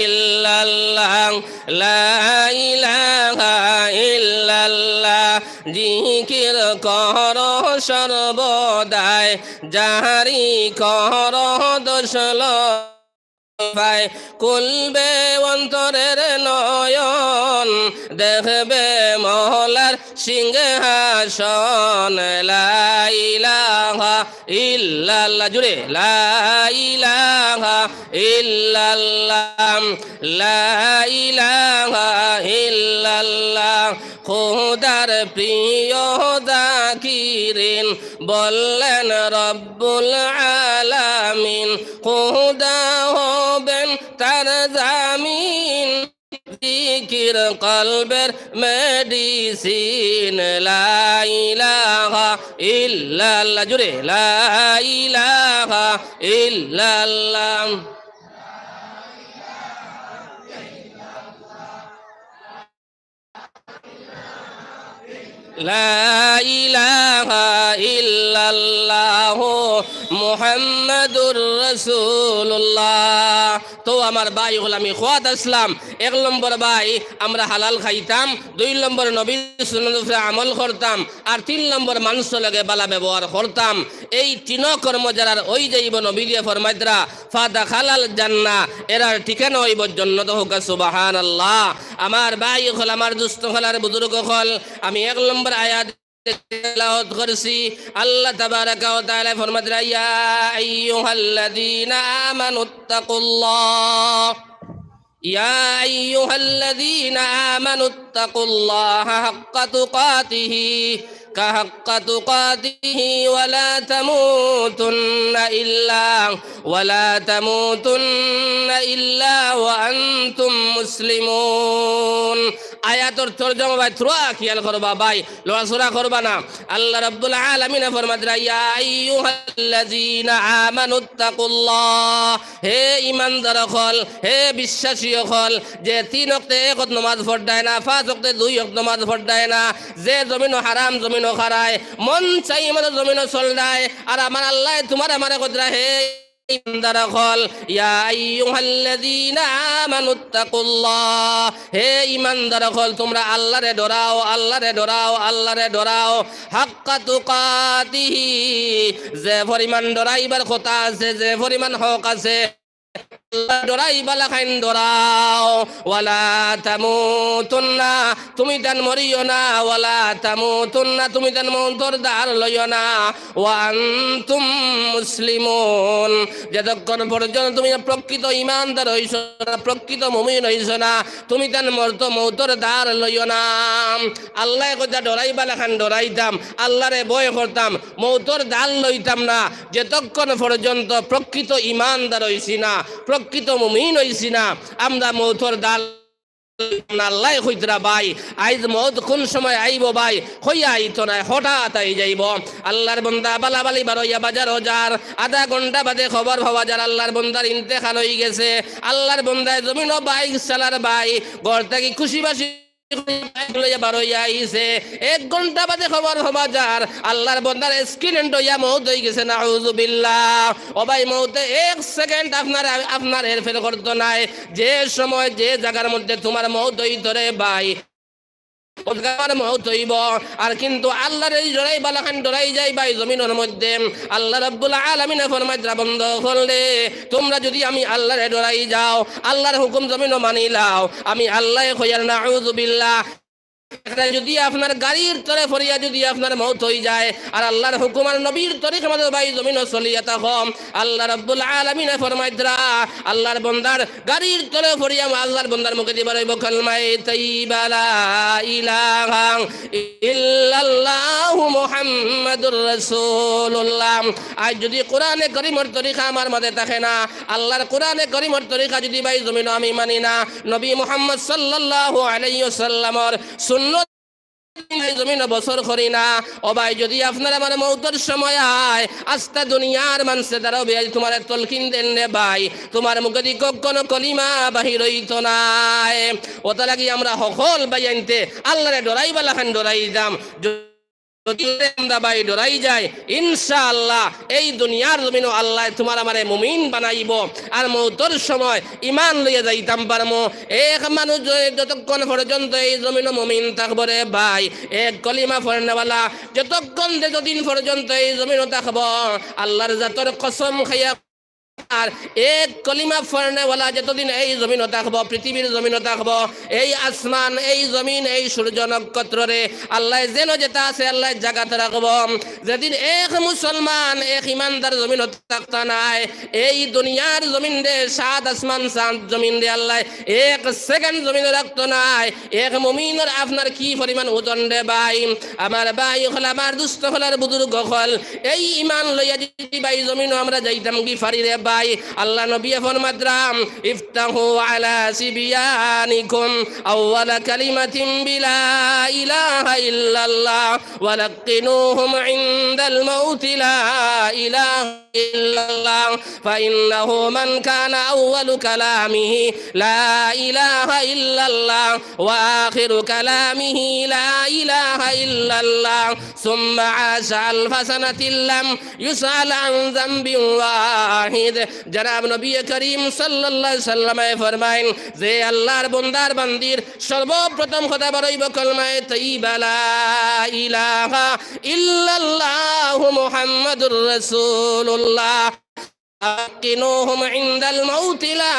ইল্লাল্লাহ, লা ইলাহা ইল্লাল্লাহ। জিকির কর সর্বদাই, জারি কর দশ লফায়। খুলবে অন্তরের নয়ন, দেখবে মওলার সিংহাসন। লা ইলাহা ইল্লাল্লাহ, জুরে, লা ইলাহা ইল্লাল্লাহ, লা ইলাহা ইল্লাল্লাহ। খোদার প্রিয় জাকিরিন বললেন রব্বুল আলামিন, খোদা হবেন তার জামিন। জিকির কলবের মেডিসিন, লা ইলাহা ইল্লাল্লাহ, জুরে, লা ইলাহা ইল্লাল্লাহ। লা ইলাহা ইল্লাল্লাহু মুহাম্মাদুর রাসূলুল্লাহ। তো আমার ভাই অকল, আমি কওয়াত আছলাম, এক নম্বর ভাই, আমরা হালাল খাইতাম, দুই নম্বর নবীর সুন্নতর উপরে আমল করতাম, আর তিন নম্বর মানষর লগে ভালা ব্যবহার করতাম। এই তিনো কর্ম যারার অই যাইবো, নবীজিয়ে ফরমাইতরা, ফাদাখালাল জান্নাহ, এরার ঠিকানা অইবো জন্নত। কউক্কা সুবহানাল্লাহ। আমার ভাই অকল, আমার দোস্ত অকল, আর বুজুর্গ অকল, আমি এক নম্বর আয়াত তেলাওয়াত করছি। আল্লাহ তাবারাকা ওয়া তাআলায় ফরমাইতরা, ইয়া আইয়ুহাল্লাযীনা আমানুত্তাকুল্লাহ, ইয়া আইয়ুহাল্লাযীনা আমানুত্তাকুল্লাহা হাক্কা তুকাতিহি, কা হাক্কা তুকাতিহি ওয়া লা তামুতুন্না ইল্লা, ওয়া লা তামুতুন্না ইল্লা ওয়া আনতুম মুসলিমুন। আয়াতর তর্জমা ভাই, থুড়া খিয়াল করবা ভাই, লড়াচড়া করবা না। আল্লাহ রাব্বুল আলামিনে ফরমাইতরা, ইয়া আইয়ুহাল্লাযীনা আমানুত্তাকুল্লাহ, হে ইমানদার অকল, হে বিশ্বাসী অকল, যে তিন ওয়াক্তে এক ওয়াক্ত নমাজ পড়রায় না, পাঁচ ওয়াক্তে দুই ওয়াক্ত নমাজ পড়রায় না, যে জমিনো হারাম জমিনো খারায়, মন চাই মতো জমিনো চলরায়, আর আমার আল্লায় তুমারে আমারে কইতরা, হে ইমানদার অকল, ইয়া আইয়ুহাল্লাযীনা আমানুত্তাকুল্লাহ, হে ইমানদার অকল, তুমরা আল্লারে ডরাও, আল্লারে ডরাও, আল্লারে ডরাও। হাক্কা তুকাতিহি, যে পরিমাণ ডরাইবার কথা আছে, যে পরিমাণ হক আছে, আল্লারে ডরাইবার লাখান ডরাও। ওয়ালা তামুতুন্না, তুমি তান মরিও না, ওয়ালা তামুতুন্না, তুমি তান মউতর দার লইও না, ওয়া আনতুম মুসলিমুন, যতক্ষণ পর্যন্ত তুমি প্রকৃত ইমানদার অইছো না, প্রকৃত মুমিন অইছো না, তুমি তান মরতো মউতর দার লইও না। আল্লায় কইতরা ডরাইবার লাখান ডরাইতাম, আল্লারে ভয় করতাম, মউতর দার লইতাম না, যতক্ষণ পর্যন্ত প্রকৃত ইমানদার অইছি না, প্রকৃত মুমিন অইছি না, আমরা মউতর দার আল্লায় কইতরা ভাই, আইজ মউত কুন সময় আইবো ভাই, কইয়া আইতো নায়, হঠাৎ আই যাইবো। আল্লার বন্দা বালা বালি বারইয়া বাজারো যার, আধা ঘন্টা বাদে খবর পাওয়া যার আল্লার বন্দার ইন্তেকাল অইগেছে। আল্লার বন্দায় জমিনো বাইক চালার ভাই, ঘর থাকি খুশি বাসি বাইক লইয়া বারইয়া আইছে। এক ঘন্টা বাদে খবর পাওয়া যার আল্লার বন্দার accident অইয়া মউত অইগেছে, নাউজুবিল্লাহ। ও ভাই, মউতে এক second আপনার, আপনার হেরফের করতো নায়। যে সময় যে জাগার মধ্যে তুমার মউত অইতো রে ভাই, অউ জাগার মউত অইবো। আর কিন্তু আল্লারে ডরাইবার লাখান ডরাই যাই ভাই জমিনর মধ্যে। আল্লাহ রাব্বুল আলামিনে ফরমাইতরা, বন্দা অকল রে, তুমরা যুদি আমি আল্লারে ডরাই যাও, আল্লার হুকুম জমিনো মানি লাও, আমি আল্লায় কইয়ার, নাউজুবিল্লাহ। একটা যুদি আপনার গাড়ির তলে পড়িয়া যুদি আপনার মউত অই যায়, আর আল্লার হুকুম আর নবীর তরিকা মতো ভাই জমিনো চলিয়া থাকো, আল্লাহ রাব্বুল আলামিনে ফরমাইতরা, আল্লার বন্দার গাড়ির তলে পড়িয়া আল্লার বন্দার মুখেদি বার অইবো কালমায়ে তাইয়্যিবা লা ইলাহা ইল্লাল্লাহু মুহাম্মাদুর রাসূলুল্লাহ। আইজ যুদি কোরআনে করিমর তরিকা আমার মাঝে থাকে না, আল্লার কোরআনে করিমর তরিকা যুদি ভাই জমিনো আমি মানি না, নবী মুহাম্মদ সাল্লাল্লাহু আলাইহি ওয়াসাল্লামর সুন্নত এই জমিনো বসর করি না। ও ভাই, যুদি আপনার আমার মউতর সময় আয়, আস্তা দুনিয়ার মানষে দাঁড়াও ভাই, তুমারে তলকিন দেন রে ভাই, তুমার মুখেদি কখনো কলিমা বাহির অইতো নায়। অতার লাগি আমরা হকল ভাইয়াইন্তে আল্লারে ডরাইবার লাখান ডরাই যাম। যুদি আমরা ভাই ডরাই যাই, ইনশাআল্লাহ এই দুনিয়ার জমিনো আল্লায় তুমার আমারে মুমিন বানাইবো, আর মউতর সময় ইমান লইয়া যাইতাম পারমু। এক মানুষ য-, যতক্ষণ পর্যন্ত এই জমিনো মুমিন থাকবো রে ভাই, এক কলিমা পড়নেওয়ালা যতক্ষণ, যতদিন পর্যন্ত এই জমিনো থাকবো, আল্লার জাতর কসম খাইয়া, আর এক কলিমা পড়নেওয়ালা যতদিন এই জমিনো থাকবো, পৃথিবীর জমিনো থাকবো, এই আসমান, এই জমিন, এই সূর্য নক্ষত্ররে আল্লায় যেন যেতা আছে আল্লায় জাগাত রাখবো। যেদিন এক মুসলমান, এক ইমানদার জমিনো থাকতা নায়, এই দুনিয়ার জমিনরে, সাত আসমান, সাত জমিনরে আল্লায় এক second জমিনো রাখতো নায়। এক মুমিনর আপনার কি পরিমাণ ওজন রে ভাই? আমার ভাই অকল, আমার দোস্ত অকল, আর বুজুর্গ অকল, এই ইমান লইয়া যুদি ভাই জমিনো আমরা যাইতাম কি পারি রে ভাই? আল্লার নবীয়ে ফরমাইতরা, "افتحوا على صبيانكم أول كلمة بلا إله إلا الله ولقنوهم عند الموت لا إله إلا الله فإنه من كان أول كلامه لا إله إلا الله وآخر كلامه لا إله إلا الله ثم عاش ألف سنة لم يسأل عن ذنب واحد।" জনাব নবী করিম সাল্লাল্লাহু আলাইহি ওয়াসাল্লামে ফরমাইন, যে আল্লার বন্দার বান্দির সর্বপ্রথম কথা বারইবো কলমায়ে তৈয়বা, লা ইলাহা ইল্লাল্লাহু মুহাম্মাদুর রাসূলুল্লাহ। لقنوهم عند الموت لا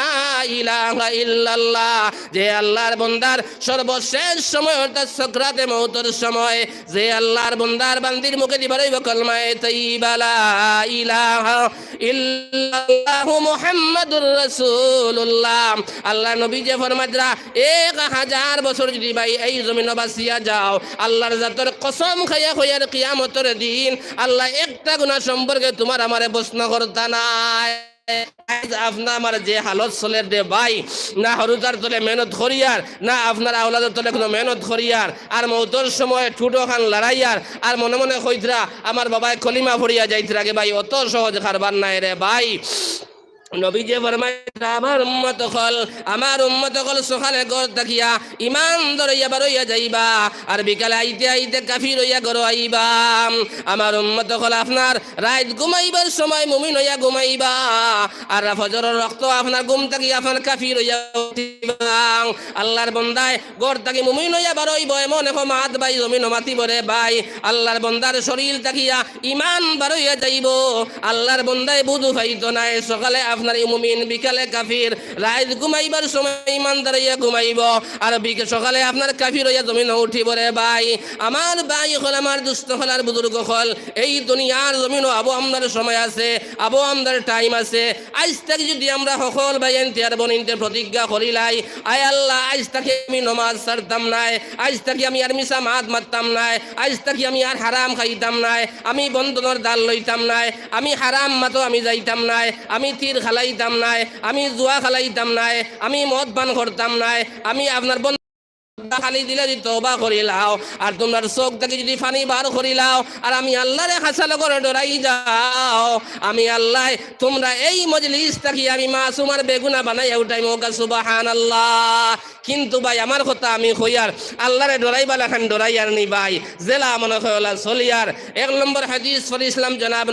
إله إلا الله। যে আল্লার বন্দার সর্বশেষ সময় অর্থাৎ সকরাতে মউতর সময় যে আল্লার বন্দার বান্দির মুখেদি বারইবো কলমায়ে তৈয়বা, লা ইলাহা ইল্লাল্লাহু মুহাম্মাদুর রাসূলুল্লাহ। আল্লার নবীয়ে ফরমাইতরা, এক হাজার বছর যুদি ভাই এই জমিনো বাচিয়া যাও, আল্লার জাতর কসম খাইয়া কইয়ার কিয়ামতর দিন আল্লায় একটা গুনা সম্পর্কে তুমার আমারে প্রশ্ন করতা নায়। আইজ আপনার আমার যে হালত চলের রে ভাই, না হুরুতার তলে মেহনত করিয়ার, না আপনার আওলাদর তলে কুনু মেহনত করিয়ার, আর মউতর সময় ঠুটো খান লড়াইয়ার, আর মনে মনে কইতরা, "আমার বাবায় কলিমা পড়িয়া যাইতরা গে ভাই, অত সহজ কারবার নায় রে ভাই।" নবীয়ে ফরমাইতরা, "আমার উম্মত অকল, আমার উম্মত অকল সকালে ঘর থাকিয়া ইমান ধরাইয়া বারইয়া যাইবা, আর বিকালে আইতে আইতে কাফির অইয়া ঘরো আইবা। আমার উম্মত অকল আপনার রাইত ঘুমাইবার সময় মুমিন অইয়া ঘুমাইবা, আর ফজরর রক্ত আপনার ঘুম থাকি আপনার কাফির অইয়া উঠিবা।" আল্লার বন্দায় ঘর থাকি মুমিন অইয়া বারইবো, এমন এক মাত ভাই জমিনো মাতিবো রে ভাই। আল্লার বন্দার শরীর থাকিয়া ইমান বারইয়া যাইবো। আল্লার বন্দায় বুঝ পাইতো নায়, সকালে আপনার মুমিন, বিকালে কাফির। রাইত ঘুমাইবার সময় ইমানদার অইয়া ঘুমাইবো, আর বিকে-, সকালে আপনার কাফির অইয়া জমিনো উঠিবো রে ভাই। আমার ভাই অকল, আমার দুস্ত অকল, আর বুজুর্গ অকল, এই দুনিয়ার জমিনো আবো আমরার সময় আছে, আবো আমরার time আছে। আইজ থাকি যুদি আমরা হকল ভাইয়াইন্তে আর বইনাইন্তে প্রতিজ্ঞা করিলাই, "আয় আল্লাহ, আইজ থাকি আমি নমাজ ছাড়তাম নায়, আইজ থাকি আমি আর মিছা মাত মাততাম নায়, আইজ থাকি আমি আর হারাম খাইতাম নায়, আমি বন্ধনর ধার লইতাম নায়, আমি হারাম মাতো আমি যাইতাম নায়, আমি তীর খেলাইতাম নায়, আমি জুয়া খেলাইতাম নায়, আমি মদ পান করতাম নায়, আমি আপনার বন্ধ খালি দিলে যুদি তওবা করিলাও, আর তুমরার চউখ থাকি যুদি পানি বার করিলাও, আর আমি আল্লারে খাছা লগর ডরাই যাও, আমি আল্লায় তুমরারে এই মজলিস থাকি আমি মাসুম আর বেগুনা বানাইয়া উঠাইমু।" কউক্কা সুবহানাল্লাহ। কিন্তু ভাই, আমার কথা আমি কইয়ার, আল্লারে ডরাইবার লাখান ডরাইয়ার নি ভাই, যেলা মনে কয় অলা চলিয়ার। এক নম্বর হাদিস পড়ছিলাম জনাব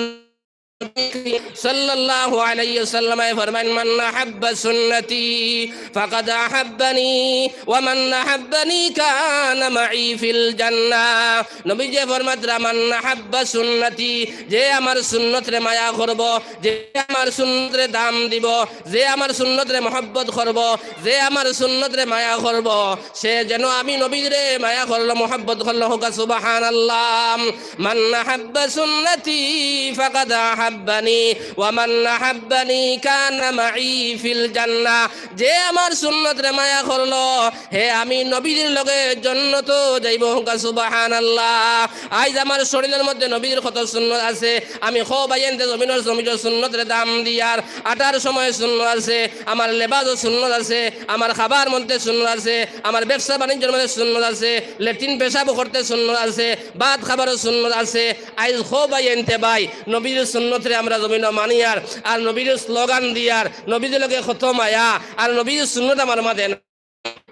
সাল্লাল্লাহু আলাইহি ওয়াসাল্লামে ফরমাইন, "মান আহাব্বা সুন্নতি ফাকাদ আহাব্বানি, ওয়া মান আহাব্বানি কানা মাই ফিল জান্নাহ।" নবীজি ফরমাইতরা, "মান আহাব্বা সুন্নতি", যে আমার সুন্নতরে মায়া করবো, যে আমার সুন্নতরে দাম দিবো, যে আমার সুন্নতরে মহব্বত করবো, যে আমার সুন্নতরে মায়া করবো, সে যেন আমি নবীরে মায়া করলো, মহব্বত করলো। কউক্কা সুবহানাল্লাহ। মান আহাব্বা সুন্নতি ফাকাদ আহাব্বানি, ওয়া মান আহাব্বানি কানা মাই ফিল জান্নাহ। যে আমার সুন্নতরে মায়া করলো, হে আমি নবীর লগে জন্নতো যাইবো। কউক্কা সুবহানাল্লাহ। আইজ আমার শরীরর মধ্যে নবীর কত সুন্নত আছে, আমি কও ভাইয়াইন্তে জমিনর, জমিনর সুন্নতরে দাম দিয়ার, আটার সময় সুন্নত আছে, আমার লেবাসও সুন্নত আছে, আমার খাবার মধ্যে সুন্নত আছে, আমার ব্যবসা বাণিজ্যর মধ্যে সুন্নত আছে, লেট্রিন পেশাব করতে সুন্নত আছে, ভাত খাবারও সুন্নত আছে। আইজ কও ভাইয়াইন্তে ভাই, নবীর সুন্নতরে আমরা জমিনো মানিয়ার, আর নবীর স্লোগান দিয়ার, নবীর লগে কত মায়া, আর নবীর সুন্নত আমার মাঝে না।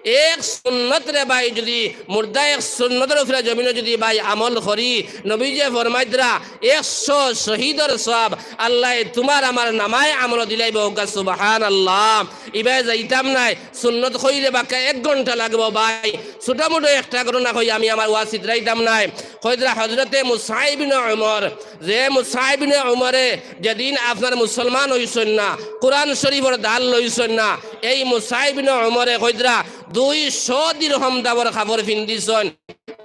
এক সুন্নতরে ভাই যুদি মুর্দা এক সুন্নতর উপরে জমিনো যুদি ভাই আমল করি, নবীজিয়ে ফরমাইতরা, একশো শহীদর সওয়াব আল্লায় তুমার আমার নামায় আমলো দিলাইবো। কউক্কা সুবহানাল্লাহ। ইবায় যাইতাম নায়, সুন্নত কইলে বাক্কা এক ঘন্টা লাগবো ভাই। ছোটো মোটো একটা ঘটনা কই, আমি আমার ওয়াজ ছিতরাইতাম নায়। কইতরা হজরতে মুসা ইবনে উমর, যে মুসা ইবনে উমরে যেদিন আপনার মুসলমান অইছইন না, কোরআন শরীফর ধার লইছইন না, এই মুসা ইবনে উমরে কইতরা দুইশো দিরহম দামর কাপড় পিন্দিছইন।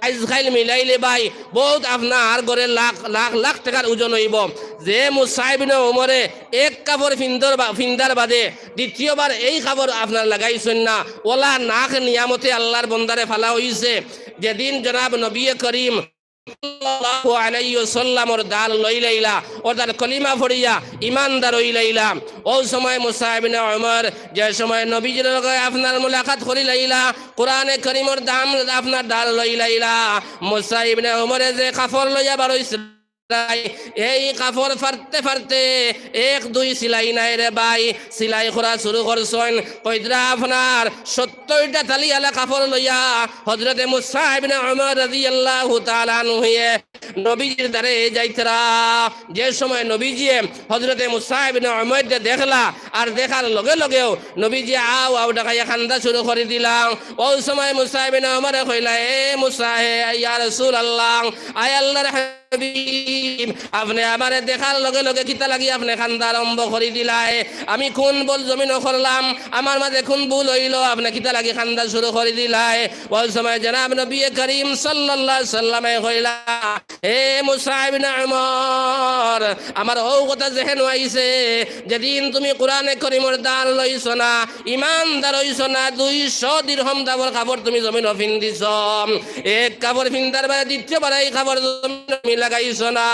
আইজকাইল মিলাইলে ভাই, বউত আপনার ঘরে লাখ, লাখ, লাখ টেকার ওজন অইবো। যে মুসা ইবনে উমরে এক কাপড় পিন্দর বা-, পিন্দার বাদে দ্বিতীয়বার এই কাপড় আপনার লাগাইছইন না, অলা নাক নিয়ামতে আল্লার বন্দারে ফালা অইছে। যেদিন জনাব নবীয়ে করিম সাল্লাল্লাহু আলাইহি ওয়াসাল্লামর দার লইলাইলা, অর্থাৎ কলিমা পড়িয়া ইমানদার অইলাইলা। অউ সময় মুসা ইবনে উমর, যে সময় নবীজির লগে আপনার মুলাকাত করিলাইলা, কোরআনে করিমর দাম আপনার দার লইলাইলা, মুসা ইবনে উমরে যে কাপড় লইয়া বারইছলা, এই কাপড় ফাড়তে ফাড়তে এক দুই সিলাই নায় রে ভাই, সিলাই করা শুরু করছইন। কইতরা আপনার সত্তইরটা তালিআলা কাপড় লইয়া হযরতে মুসা ইবনে উমর রাদিয়াল্লাহু তাআলা আনহুয়ে নবীজির দারে যাইতরা। যে সময় নবীজিয়ে হযরতে মুসা ইবনে উমররে দেখলা, আর দেখার লগে লগেউ নবীজিয়ে আউ আউ ডাকাইয়া কান্দা শুরু করি দিলা। অউ সময় মুসা ইবনে উমরে কইলা, "এ মুসা, হে ইয়া রাসূলুল্লাহ, আয় আল্লাহর হাবিব, আপনে আমারে দেখার লগে লগে কিতা লাগি আপনে কান্দা আরম্ভ করি দিলায়? আমি কুন ভুল জমিনো করলাম? আমার মাঝে কুন ভুল অইলো? আপনে কিতা লাগি কান্দা শুরু করি দিলায়?" অউ সময় জনাব নবী করিম সাল্লাল্লাহু আলাইহি ওয়াসাল্লামে কইলা, "হে মুসা ইবনে উমর, আমার অউ কথা জেহেনো আইছে, যেদিন তুমি কোরআনে করিমর দার লইছো না, ইমানদার অইছো না, দুইশো দিরহম দামর কাপড় তুমি জমিনো ফিন্দিছো। এক কাপড় ফিন্দার বাদে দ্বিতীয়বার এই কাপড় জমিনো তুমি লাগাইছো না।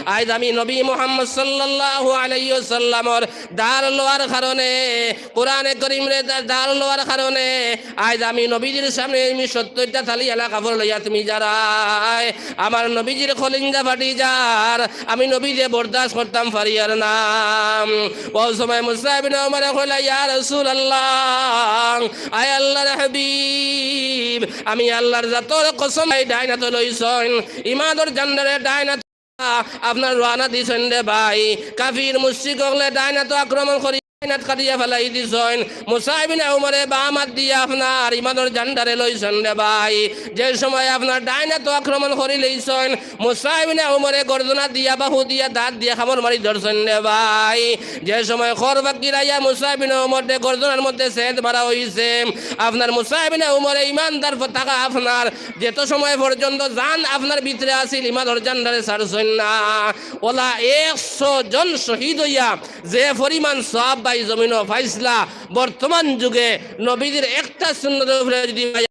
আইজ আমি নবী মুহাম্মদ সাল্লাল্লাহু আলাইহি ওয়াসাল্লামর দার লওয়ার কারণে, কোরআনে করিমরে দা-, দার লওয়ার কারণে আইজ আমি নবীজির সামনে আমি সত্তইরটা তালিআলা কাপড় লইয়া তুমি যারায়, আমার নবীজির কলিঞ্জা ফাটি যার, আমি নবীজিরে বরদাস্ত করতাম পারিয়ার না।" অউ সময় মুসা ইবনে উমরে কইলা, "ইয়া রাসূলুল্লাহ, আয় আল্লাহর হাবিব, আমি আল্লাহর জাতর কসম, এই ডাইন আতো লইছইন, ইমানর ঝান্ডারে ডাইন আতো আপনার রওয়ানা দিছইন রে ভাই। কাফির মুশরিক অকলে ডাইন আতো আক্রমণ করি ডাইন আত কাটিয়া ফালাই দিছইন। মুসা ইবনে উমরে বাম আত দিয়া আপনার ইমানর ঝান্ডারে লইছইন রে ভাই। যে সময় আপনার ডাইন আতো আক্রমণ করিলাইছইন, মুসা ইবনে উমরে গর্দনা দিয়া, বাহু দিয়া, দাঁত দিয়া কামড় মারি ধরছইন রে ভাই। যে সময় খর বাক্কির আইয়া মুসা ইবনে উমররে গর্দনার মধ্যে ছেদ মারা অইছে, আপনার মুসা ইবনে উমরে ইমানদার পতাকা আপনার যেত সময় পর্যন্ত জান আপনার ভিতরে আছিল, ইমানর ঝান্ডারে ছাড়ছইন না। অলা একশো জন শহীদ অইয়া যে পরিমাণ সওয়াব ভাই জমিনো পাইছলা, বর্তমান যুগে নবীজির একটা সুন্নতর উপরে যদি ভাই,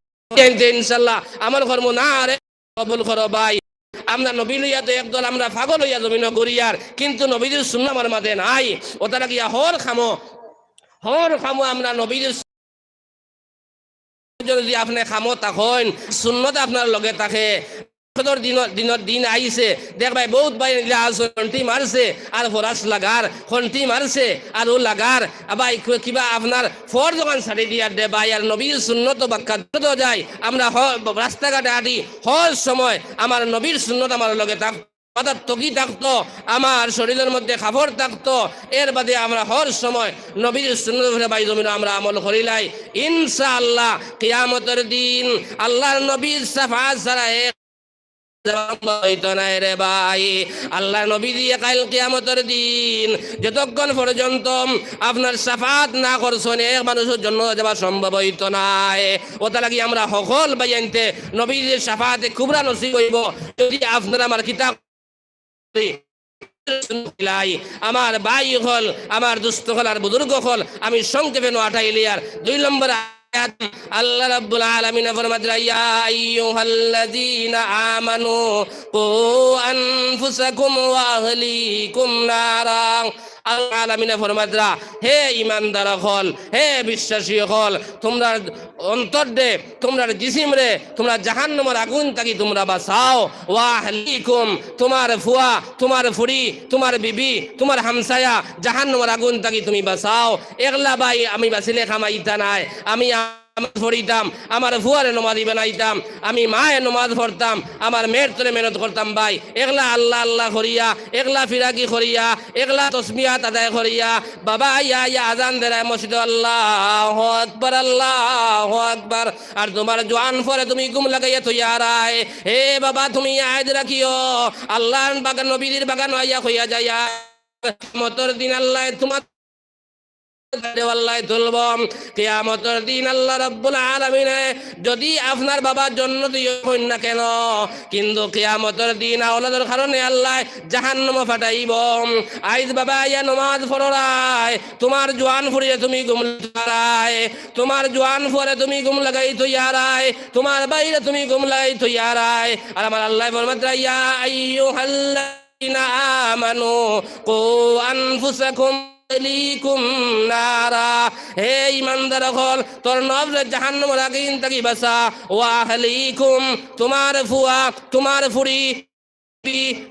ইনশাআল্লাহ আমল করমু না রে, কবুল করো ভাই। আমরা নবী লইয়া তো একদল আমরা পাগল অইয়া জমিনো ঘুরিয়ার, কিন্তু নবীজির সুন্নত আমার মাঝে নাই। অতার লাগিয়া হর কামো, হর কামো আমরা নবীজির যদি আপনে কামো থাকইন, সুন্নত আপনার লগে থাকে, দিনর, দিনর দিন আইছে, দেখবায় বউত ভাই ইলা আছইন, ঘন্টি মারছে আর ফরাস লাগার, ঘন্টি মারছে আর অউ লাগার। আবার কি-, কিবা আপনার ফর যখন ছাড়ি দিয়ার দে ভাই, আর নবীর সুন্নত বাক্কা তো যায়, আমরা হ-, রাস্তাঘাটে আটি, হর সময় আমার নবীর সুন্নত আমার লগে থাক। অর্থাৎ টুপি থাকতো, আমার শরীরর মধ্যে কাপড় থাকতো, এর বাদে আমরা হর সময় নবীর সুন্নতর উপরে ভাই জমিনো আমরা আমল করিলাই। ইনশাআল্লাহ, কিয়ামতর দিন আল্লাহর নবীর শাফাআত ছাড়া এক জবাব অইতো নায় রে ভাই। আল্লাহর নবী দিয়া কাইল কিয়ামতর দিন যতক্ষণ পর্যন্ত আপনার শাফাআত না করছইন, এক মানুষর জন্য যাওয়া সম্ভব অইতো নায়। অতার লাগি আমরা হকল ভাইয়াইন্তে নবীর শাফাআতে কুবরা নসিব অইবো, যদি আপনারা আমার কিতাব আমার ভাই অকল, আমার দোস্ত অকল আর বুজুর্গ অকল, আমি সংক্ষেপে নু আটাইলিয়ার। দুই নম্বর আয়াত, আল্লাহ রাব্বুল আলামিন ফরমাইরা, "ইয়া আইয়ুহাল্লাযীনা আমানু কু আনফুসাকুম ওয়া আহলিকুম নারা।" আল্লাহ আলামিন ফরমাইরা, "হে ইমানদার অকল, হে বিশ্বাসী অকল, তুমরার অন্তররে, তুমরার জিসিমরে, তুমরা জাহান্নামর আগুন থাকি তুমরা বাঁচাও। ওয়া আহলিকুম, তুমার ফুয়া, তুমার ফুড়ি, তুমার বিবি, তুমার হামসায়া, জাহান্নামর আগুন থাকি তুমি বাঁচাও।" একলা ভাই আমি বাঁচিলে কামাইতা নায়, আমি নামাজ পড়িতাম, আমার ফুয়ারে নমাজি বানাইতাম, আমি মায়ে নমাজ পড়তাম, আমার মেয়ের তরে মেহনত করতাম ভাই। একলা আল্লাহ আল্লাহ করিয়া, একলা ফিরাকি করিয়া, একলা তসবিহাত আদায় করিয়া, বাবা আইয়া আইয়া আজান দেরায় মসজিদো, "আল্লাহু আকবার, আল্লাহু আকবার।" আর তুমার জোয়ান ফুয়ারে তুমি ঘুম লাগাইয়া থইয়া আরায়, "হে বাবা, তুমি ইয়াদ রাখিও, আল্লাহর বাগান, নবীজির বাগানো আইয়া কইয়া যাইয়া, কিয়ামতর দিন আল্লায় তুমার আল্লায় তুলবো। কিয়ামতর দিন আল্লাহ রাব্বুল আলামিনে যদি আপনার বাবা জন্নতি অইন না কেন, কিন্তু কিয়ামতর দিন আওলাদর কারণে আল্লায় জাহান্নামো ফাটাইবো। আইজ বাবা আইয়া নমাজ পড়রায়, তুমার জোয়ান ফুড়িরে তুমি ঘুম লাগাই থইয়ারায়, তুমার জোয়ান ফুয়ারে তুমি ঘুম লাগাই থইয়ারায়, তুমার ভাইরে তুমি ঘুম লাগাই থইয়ারায়। আর আমার আল্লায় ফরমাইতরা, ইয়া আইয়ুহাল্লাযীনা আমানু কু আনফুসাকুম ওয়া আহলিকুম নারা। হে ইমানদার অকল, তোর নফসরে জাহান্নামর আগুইন থাকি বাঁচা। ওয়া আহলিকুম, তুমার ফুয়া, তুমার ফুড়ি,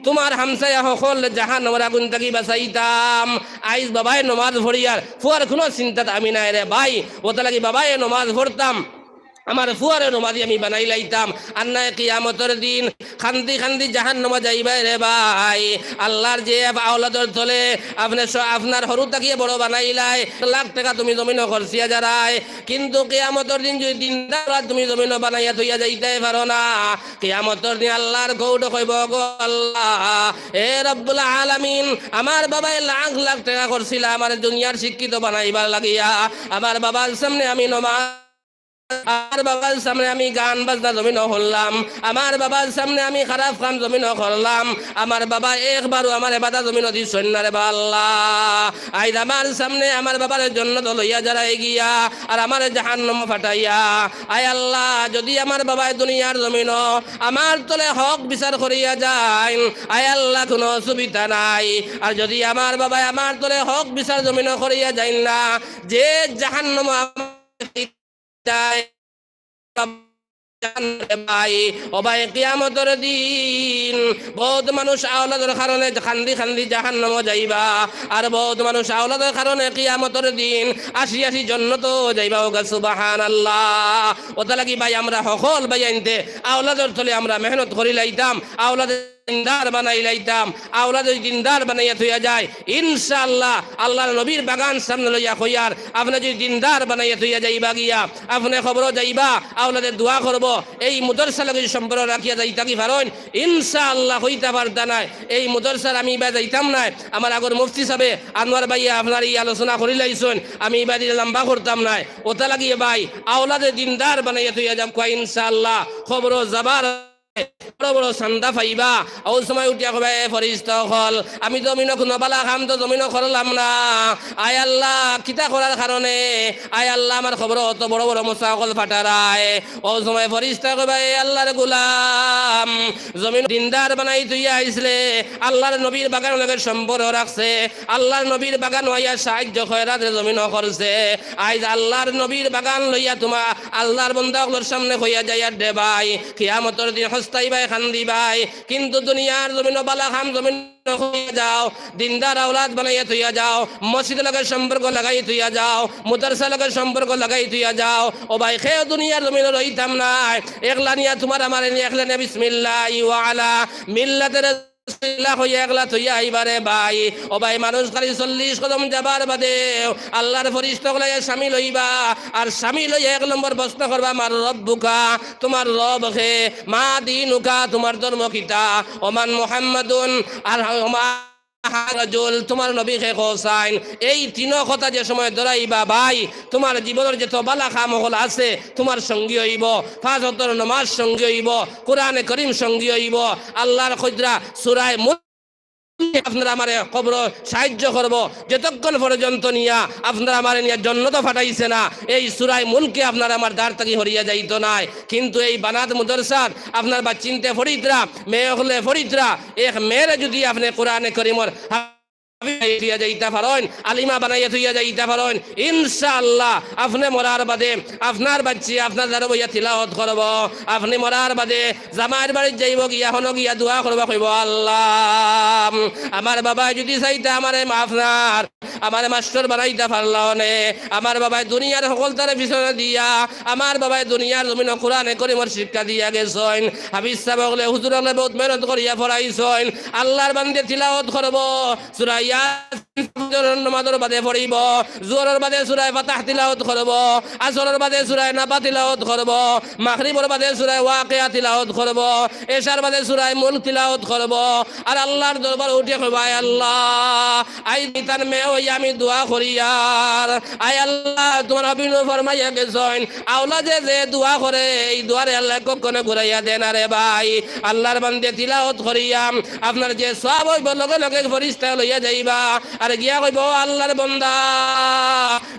তুমার হামসায়া হকলরে জাহান্নামর আগুইন থাকি বাঁচাইতাম। আইজ বাবায় নমাজ পড়িয়ার ফুয়ার কুনু চিন্তাত আমি নাই রে ভাই। অতার লাগি বাবায় নমাজ পড়তাম, আমার ফুয়ারে নমাজি আমি বানাইলাইতাম। আর নায় কিয়ামতর দিন কান্দি কান্দি জাহান্নামো যাইবায় রে ভাই। আল্লার যে আওলাদর তলে আপনে স-, আপনার হুরু থাকিয়া বড় বানাইলায়, লাখ টেকা তুমি জমিনো খরচিয়া যারায়, কিন্তু কিয়ামতর দিন যদি দিনদার আওলাদ তুমি জমিনো বানাইয়া থইয়া যাইতায় পারো না, কিয়ামতর দিন আল্লার কোর্টো কইবো, গো আল্লা, এ রব্বুল আলামিন, আমার বাবায় লাখ লাখ টেকা খরচিলা আমারে দুনিয়ার শিক্ষিত বানাইবার লাগিয়া, আমার বাবার সামনে আমি নমাজ, আমার বাবার সামনে আমি গান বাজনা জমিনো করলাম, আমার বাবার সামনে আমি খারাপ কাম জমিনো করলাম, আমার বাবায় একবারও আমারে বাধা জমিনো দিছইন না রে বা আল্লা। আইজ আমার সামনে আমার বাবারে জন্নতো লইয়া যারায় গিয়া, আর আমারে জাহান্নামো ফাটাইয়া। আয় আল্লা, যদি আমার বাবায় দুনিয়ার জমিনো আমার তলে হক বিচার করিয়া যাইন, আয় আল্লা, কুনু অসুবিধা নাই। আর যদি আমার বাবায় আমার তলে হক বিচার জমিনো করিয়া যাইন না, যে জাহান্নামো আমারে যায়, ভাই, ও ভাই, কিয়ামতর দিন বউত মানুষ আওলাদর কারণে কান্দি কান্দি জাহান্নামো যাইবা, আর বউত মানুষ আওলাদর কারণে কিয়ামতর দিন আসি আসি জন্নতো যাইবা। ওগা সুবহানাল্লা। অতার লাগি ভাই, আমরা হকল ভাইয়াইন্তে আওলাদর তলে আমরা মেহনত করিলাইতাম, আওলাদরে দিনদার বানাইলাইতাম। আওলাদরে দিনদার বানাইয়া থইয়া যায়, ইনশাআল্লা, আল্লার নবীর বাগান সামনে লইয়া কইয়ার, আপনে যদি দিনদার বানাইয়া থইয়া যাইবা গিয়া, আপনে কবরো যাইবা, আওলাদে দোয়া করবো। এই মুদরসার লগে যদি সম্পর্ক রাখিয়া যাইতা কি পারইন? ইনশাআল্লা, কইতা পারতা নায়। এই মুদরসার আমি ইবায় যাইতাম নায়, আমার আগর মুফতি সাবে আনোয়ার ভাইয়ে আপনার এই আলোচনা করিলাইছইন, আমি ইবায় দিলে লম্বা করতাম নায়। অতার লাগি ভাই, আওলাদরে দিনদার বানাইয়া থইয়া যাউক্কা, ইনশাআল্লা, কবরো যাবার বড় বড় চান্দা পাইবা। অউ সময় উঠিয়া কইবা, এ ফিরিস্তা অকল, আমি জমিনো কুনু বালা কাম তো জমিনো করলাম না। আয় আল্লা, কিতা করার কারণে, আয় আল্লা, আমার কবরো অত বড় বড় মশা অকল ফাটারায়। অউ সময় ফিরিস্তা কইবা, এ আল্লার গুলাম, জমিনো দিনদার বানাই থইয়া আইছলে, আল্লার নবীর বাগান লগে সম্পর্ক রাখছে, আল্লার নবীর বাগানো আইয়া সাহায্য খয়রাতে জমিনো করছে। আইজ আল্লার নবীর বাগান লইয়া তুমার আল্লার বন্দা অকলর সামনে কইয়া যাইয়ার দে ভাই, কিয়ামতর দিন হস্তাইবায় কান্দিবায়, কিন্তু দুনিয়ার জমিনো বালা কাম জমিনো করিয়া যাও, দিনদার আওলাদ বানাইয়া থইয়া যাও, মসজিদর লগে সম্পর্ক লাগাই থইয়া যাও, মুদরসার লগে সম্পর্ক লাগাই থইয়া যাও। ও ভাই, কেউ দুনিয়ার জমিনো রইতাম নায়, একলা নিয়া তুমার আমারে নিয়া একলা নিয়া বিসমিল্লাহি ওয়া আলা মিল্লাতে রাসূলিল্লাহ কইয়া একলা থইয়া আইবারে ভাই। ও ভাই, মানুষ খালি চল্লিশ কদম যাবার বাদে আল্লার ফিরিস্তা অকল আইয়া শামিল অইবা, আর শামিল অইয়া এক নম্বর প্রশ্ন করবা, মান রব্বুকা, তুমার রব কে, মা দীনুকা, তুমার ধর্ম কিতা, ওমান মুহাম্মাদুন, আর ওমা রাজুল, তুমার নবী কে কওছাইন। এই তিনো কথা যে সময় ধরাইবা ভাই, তুমার জীবনর যত বালা কাম অকল আছে, তুমার সঙ্গী অইবো। পাঁচ ওয়াক্তর নমাজ সঙ্গী অইবো, কোরআনে করিম সঙ্গী অইবো। আল্লার কইতরা সূরায়ে মুলক আপনারা আমারে কবরো সাহায্য করবো, যতক্ষণ পর্যন্ত নিয়া আপনারা আমারে নিয়া জন্নতো ফাটাইছে না, এই সূরায়ে মুলকে আপনারা আমার দ্বার থাকি হরিয়া যাইতো নায়। কিন্তু এই বানাত মুদরসাত আপনার বাচ্চিন্তে ফড়িতরা, মেয়ে অকলে ফড়িতরা, এক মেয়েরে যদি আপনে কোরআনে করিমর হাফিজ বানাইয়া থইয়া যাইতা পারইন, আলিমা বানাইয়া থইয়া যাইতা পারইন, ইনশাআল্লাহ, আপনে মরার বাদে আপনার বাচ্চি আপনার দ্বারো বইয়া তিলাওত করবো। আপনে মরার বাদে জামাইর বাড়িত যাইবো, গিয়া হনো গিয়া দোয়া করবো, কইবো, আল্লাহ, আমার বাবায় যদি চাইতা আমারে মা-, আপনার আমারে মাস্টর বানাইতা পারলা অনে। আমার বাবায় দুনিয়ার হকলতারে পিছনে দিয়া, আমার বাবায় দুনিয়ার জমিনো কোরআনে করিমর শিক্ষা দিয়া গেছইন। হাফিজ সাব অকলে, হুজুর অকলে বউত মেহনত করিয়া পড়াইছইন। আল্লার বান্দে তিলাওত করবো, সূরা ইয়াসিন ফজরর নামাজর বাদে পড়িবো, জোহরর বাদে সূরা ফাতাহ তিলাওয়াত করবো, আসরর বাদে সূরা নাবা তিলাওয়াত করবো, মাগরিবর বাদে সূরা ওয়াকিয়া তিলাওয়াত করবো, এশার বাদে সূরা মুলক তিলাওয়াত করবো। আর আল্লার দরবারো উঠি কইবো, আয় আল্লাহ, আইজ ইতার মেয়ে অইয়া আমি দোয়া করিয়ার, আয় আল্লাহ, তুমার হাবিবে ফরমাইয়া গেছইন, আওলাদে যে দোয়া করে, এই দোয়ারে আল্লায় কখনো ঘুরাইয়া দেয় না রে ভাই। আল্লার বান্দি তিলাওয়াত করিয়া আপনার যে সওয়াব অইবো, লগে লগে ফিরিস্তা লইয়া যাইবা। আর গিয়া কইবো, "ও আল্লার বান্দা,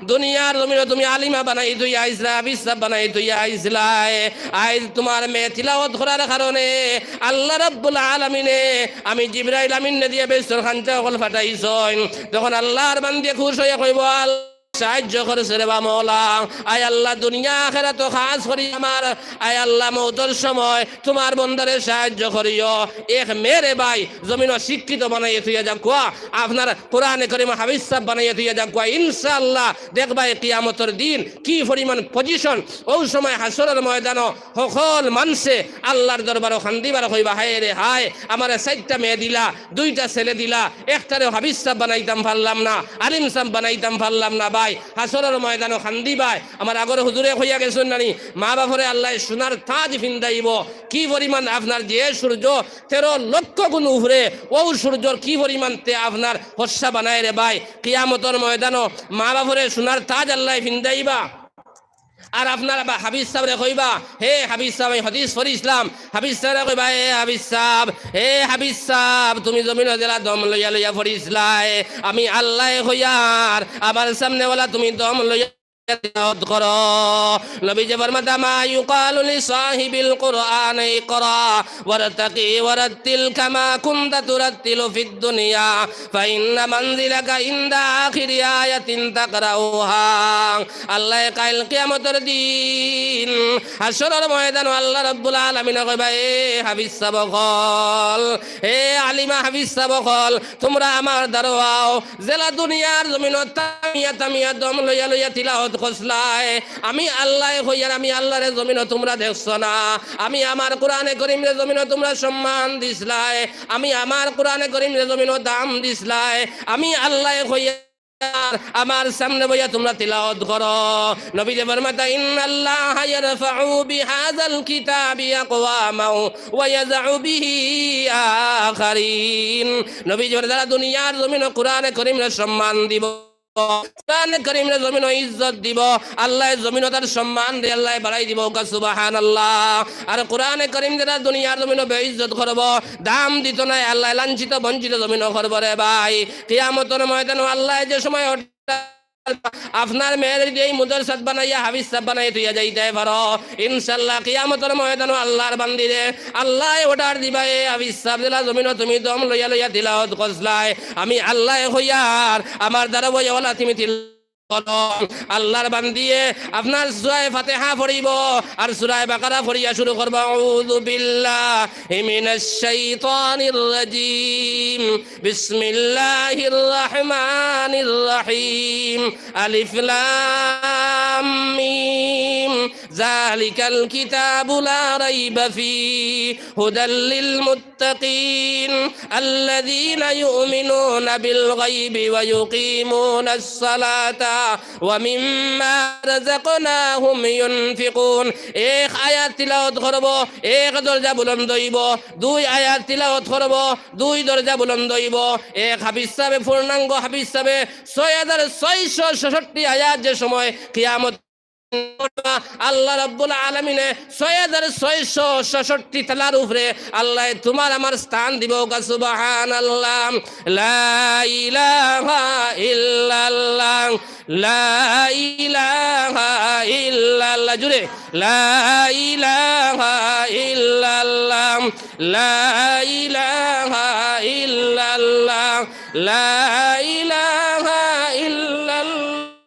দুনিয়ার জমিনো তুমি আলিমা বানাই থইয়া আইছলায়, হাফিজ সাব বানাই থইয়া আইছলায়। আইজ তুমার মেয়ে তিলাওয়াত করার কারণে আল্লাহ রাব্বুল আলামিনে, আমি জিবরাইল আমিনরে দিয়া বেহেস্তর খাঞ্চা অকল ফাটাইছইন।" তখন আল্লার বান্দি খুশ অইয়া কইবো, আল্লাহ সাহায্য করছে রে বা মওলা। আয় আল্লাহ, দুনিয়া আখেরাতো খাছ করি আমার, আয় আল্লাহ, মউতর সময় তুমার বন্দারে সাহায্য করিও। এক মেয়েরে ভাই জমিনো শিক্ষিত বানাইয়া থইয়া যাউক্কা, আপনার কোরআনে করিম হাফিজ সাব বানাইয়া থইয়া যাউক্কা। ইনশাআল্লাহ দেখবায় কিয়ামতর দিন কি পরিমাণ position, অউ সময় হাশরর ময়দানো হকল মানষে আল্লার দরবারো কান্দিবা আর কইবা, হায় রে হায়, আমারে চাইরটা মেয়ে দিলা, দুইটা ছেলে দিলা, একটারেও হাফিজ সাব বানাইতাম পারলাম না, আলিম সাব বানাইতাম পারলাম না। ভাই, হাশরর ময়দানো কান্দিবায়। আমার আগর হুজুরে কইয়া গেছইন নানি, মা বাফরে আল্লায় সোনার তাজ ফিন্দাইবো। কি পরিমাণ আপনার যে সূর্য তেরো লক্ষ গুণ উপরে, অউ সূর্যর কি পরিমাণ তে আপনার হর্ষা বানায় রে ভাই। কিয়ামতর ময়দানো মা বাফরে সোনার তাজ আল্লায় ফিন্দাইবা। আর আপনার বা হাফিজ সাবরে কইবা, "হে হাফিজ সাব, আমি হাদিস পড়ছিলাম।" হাফিজ সাবরে কইবা, "হে হাফিজ সাব, হে হাফিজ সাব, তুমি জমিনো যেলা দম লইয়া লইয়া পড়ছিলায়, আমি আল্লায় কইয়ার, আমার সামনে অলা তুমি দম লইয়া তিলাওয়াত করো।" নবীজি ফরমাইতা, "মা ইউকালু লিসাহিবিল কুরআনি ইকরা ওয়ারতাকি ওয়ারাত্তিল কামা কুনতা তুরাত্তিলু ফিদ দুনিয়া।" فإن منزلك عند آخر آية تقرأها। আল্লায় কাইল কিয়ামতর দিন হাশরর ময়দানো আল্লাহ রাব্বুল আলামিনে কইবা, "এ হাফিজ সাব অকল, এ আলিমা হাফিজ সাব অকল, তুমরা আমার দ্বারো আও, যেলা দুনিয়ার জমিনো থামিয়া থামিয়া দম লইয়া লইয়া তিলাওয়াত করছলায়, আমি আল্লায় কইয়ার, আমি আল্লারে জমিনো তুমরা দেখছো না, আমি আমার কোরআনে করিমরে জমিনো তুমরা সম্মান দিছলায়, আমি আমার কোরআনে করিমরে জমিনো দাম দিছলায়, আমি আল্লায় কইয়ার, আমার সামনে বইয়া তুমরা তিলাওয়াত করো।" নবীজি ফরমাইতা, "ইন্নাল্লাহা ইয়ারফাউ বিহাযাল কিতাবি আকওয়ামান ওয়া ইয়াযাউ বিহি আখারিন।" নবীজি ফরমাইতা, যারা দুনিয়ার জমিনো কোরআনে করিমরে সম্মান দিবো, কোরআনে করিমরে জমিনো ইজ্জত দিবো, আল্লায় জমিনো তার সম্মান দিয়া আল্লায় বাড়াই দিবো। কউক্কা সুবহানাল্লাহ। আর কোরআনে করিম যেরা দুনিয়ার জমিনো বেইজ্জত করবো, দাম দিতো নায়, আল্লায় লাঞ্ছিত বঞ্চিত জমিনো করবো রে ভাই। কিয়ামতর ময়দানো আল্লায় যে সময় আপনার মেয়েরে যদি এই মাদ্রাসাত বানাইয়া হাফিজ সাব বানাইয়া থইয়া যাইতায় পারো, ইনশাআল্লাহ কিয়ামতর ময়দানো আল্লার বান্দিরে আল্লায় order দিবা, "এ হাফিজ সাব, যেলা জমিনো তুমি দম লইয়া লইয়া তিলাওয়াত করছলায়, আমি আল্লায় কইয়ার, আমার দ্বারো বইয়া অলা তুমি তিল-" করো।" আল্লার বান্দিয়ে আপনার সূরায়ে ফাতিহা পড়িবো আর সূরায়ে বাকারা পড়িয়া শুরু করবো, "আউযু বিল্লাহি মিনাশ শাইতানির রাজীম।" بسم الله الرحمن الرحيم. الم. ذلك الكتاب لا ريب فيه. هدى للمتقين. الذين يؤمنون بالغيب ويقيمون الصلاة ومما رزقناهم ينفقون. এক আয়াত তিলাওয়াত করবো, এক দরজা বুলন্দ অইবো। দুই আয়াত তিলাওয়াত করবো, দুই দরজা বুলন্দ অইবো। এক হাফিজ সাবে, পূর্ণাঙ্গ হাফিজ সাবে ছয় হাজার ছয়শো ছেষট্টি আয়াত যে সময় কিয়ামত আল্লাহ রাব্বুল আলামিনে ছয় হাজার ছয়শো ছেষট্টি তালার উপরে আল্লায় তুমার আমার স্থান দিবো। কউক্কা সুবহানাল্লাহ। লা ইলাহা ইল্লাল্লাহ। لا إله إلا الله. জুরে। لا إله إلا الله. لا إله إلا الله. لا إله إلا الله.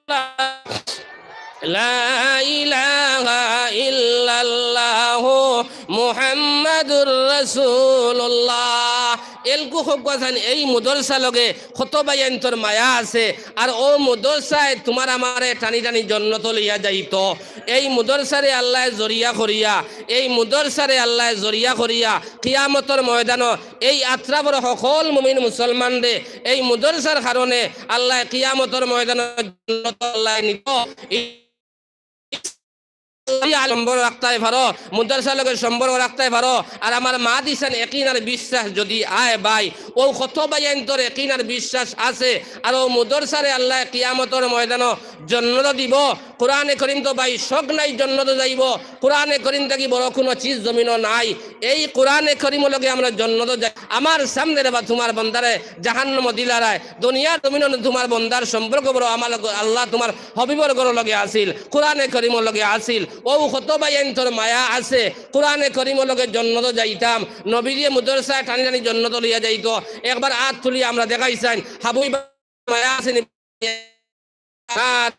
لا إله إلا الله. محمد رسول الله. এলকু খোকা চাইন, এই মুদরসা লগে কত ভাইয়াইন্তর মায়া আছে, আর অউ মুদরসায় তুমার আমারে টানি টানি জন্নতো লইয়া যাইতো। এই মুদরসারে আল্লায় জরিয়া করিয়া, এই মুদরসারে আল্লায় জরিয়া করিয়া কিয়ামতর ময়দানো এই আত্রাফর হকল মুমিন মুসলমানরে এই মুদরসার কারণে আল্লায় কিয়ামতর ময়দানো জন্নতো আল্লায় নিতো। সম্পর্ক রাখতায় পারো, মুদরসার লগে সম্পর্ক রাখতায় পারো। আর আমার মা দিছইন একিন আর বিশ্বাস যদি আয় ভাই, অউ কত ভাইয়াইন্তর একিন আর বিশ্বাস আছে, আর অউ মুদরসারে আল্লায় কিয়ামতর ময়দানো জন্নতো দিবো। কোরআনে করিম তো ভাই শক নাই জন্নতো যাইবো। কোরআনে করিম থাকি বড় কুনু চিজ জমিনো নাই। এই কোরআনে করিমর লগে আমরা জন্নতো যাই। আমার সামনে রে বা তুমার বন্দারে জাহান্নামো দিলারায়, দুনিয়ার জমিনো তুমার বন্দার সম্পর্ক বড়, আমার লগে আল্লাহ তুমার হবিবর ঘরর লগে আছিল, কোরআনে করিমর লগে আছিল। অউ কত ভাইয়াইন্তর মায়া আছে, কোরআনে করিমর লগে জন্নতো যাইতাম, নবীজিয়ে মুদরসায় টানি টানি জন্নতো লইয়া যাইতো। একবার আত তুলি আমরা দেখাই চাইন, হাবুই বা মায়া আছে নি? নারায়ে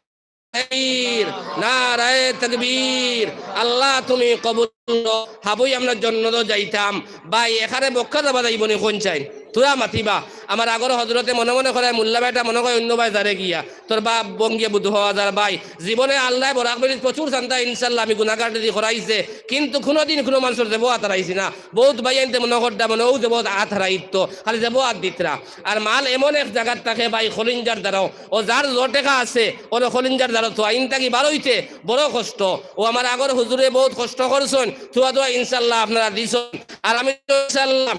তাকবীর, নারায়ে তাকবীর, আল্লাহ তুমি কবুল করো। হাবুই আমরা জন্নতো যাইতাম। ভাই, এখানে বক্কা যাবা যাইবো নি কোন চাইন? তুরা মাতিবা। আমার আগর হজরতে মনে মনে করে, মোল্লা বেটা মনে করে অন্য ভাই যারে গিয়া, তোর বাপ বঙ্গিয়ে বুধ হওয়া যার ভাই। জীবনে আল্লায় বরাক ভ্যালিত প্রচুর চান্দা ইনশাল্লাহ আমি গুনাগার যদি করাইছে, কিন্তু কুনুদিন কুনু মানষর জেবো আত হারাইছি না। বউত ভাইয়াইন্তে মনো করতা মনে অউ জেবো আত হারাইতো, খালি জেবো আত দিতরা। আর মাল এমন এক জাগাত থাকে ভাই, কলিঞ্জার দ্বারাও, অউ যার যে টেকা আছে, অউ কলিঞ্জার দ্বারাও তো আইন থাকি বার অইতে বড় কষ্ট। অউ আমার আগর হুজুরে বউত কষ্ট করছইন, তুয়া তুয়া ইনশাল্লাহ আপনারা দিছইন। আর আমি তো ইনশাল্লাহ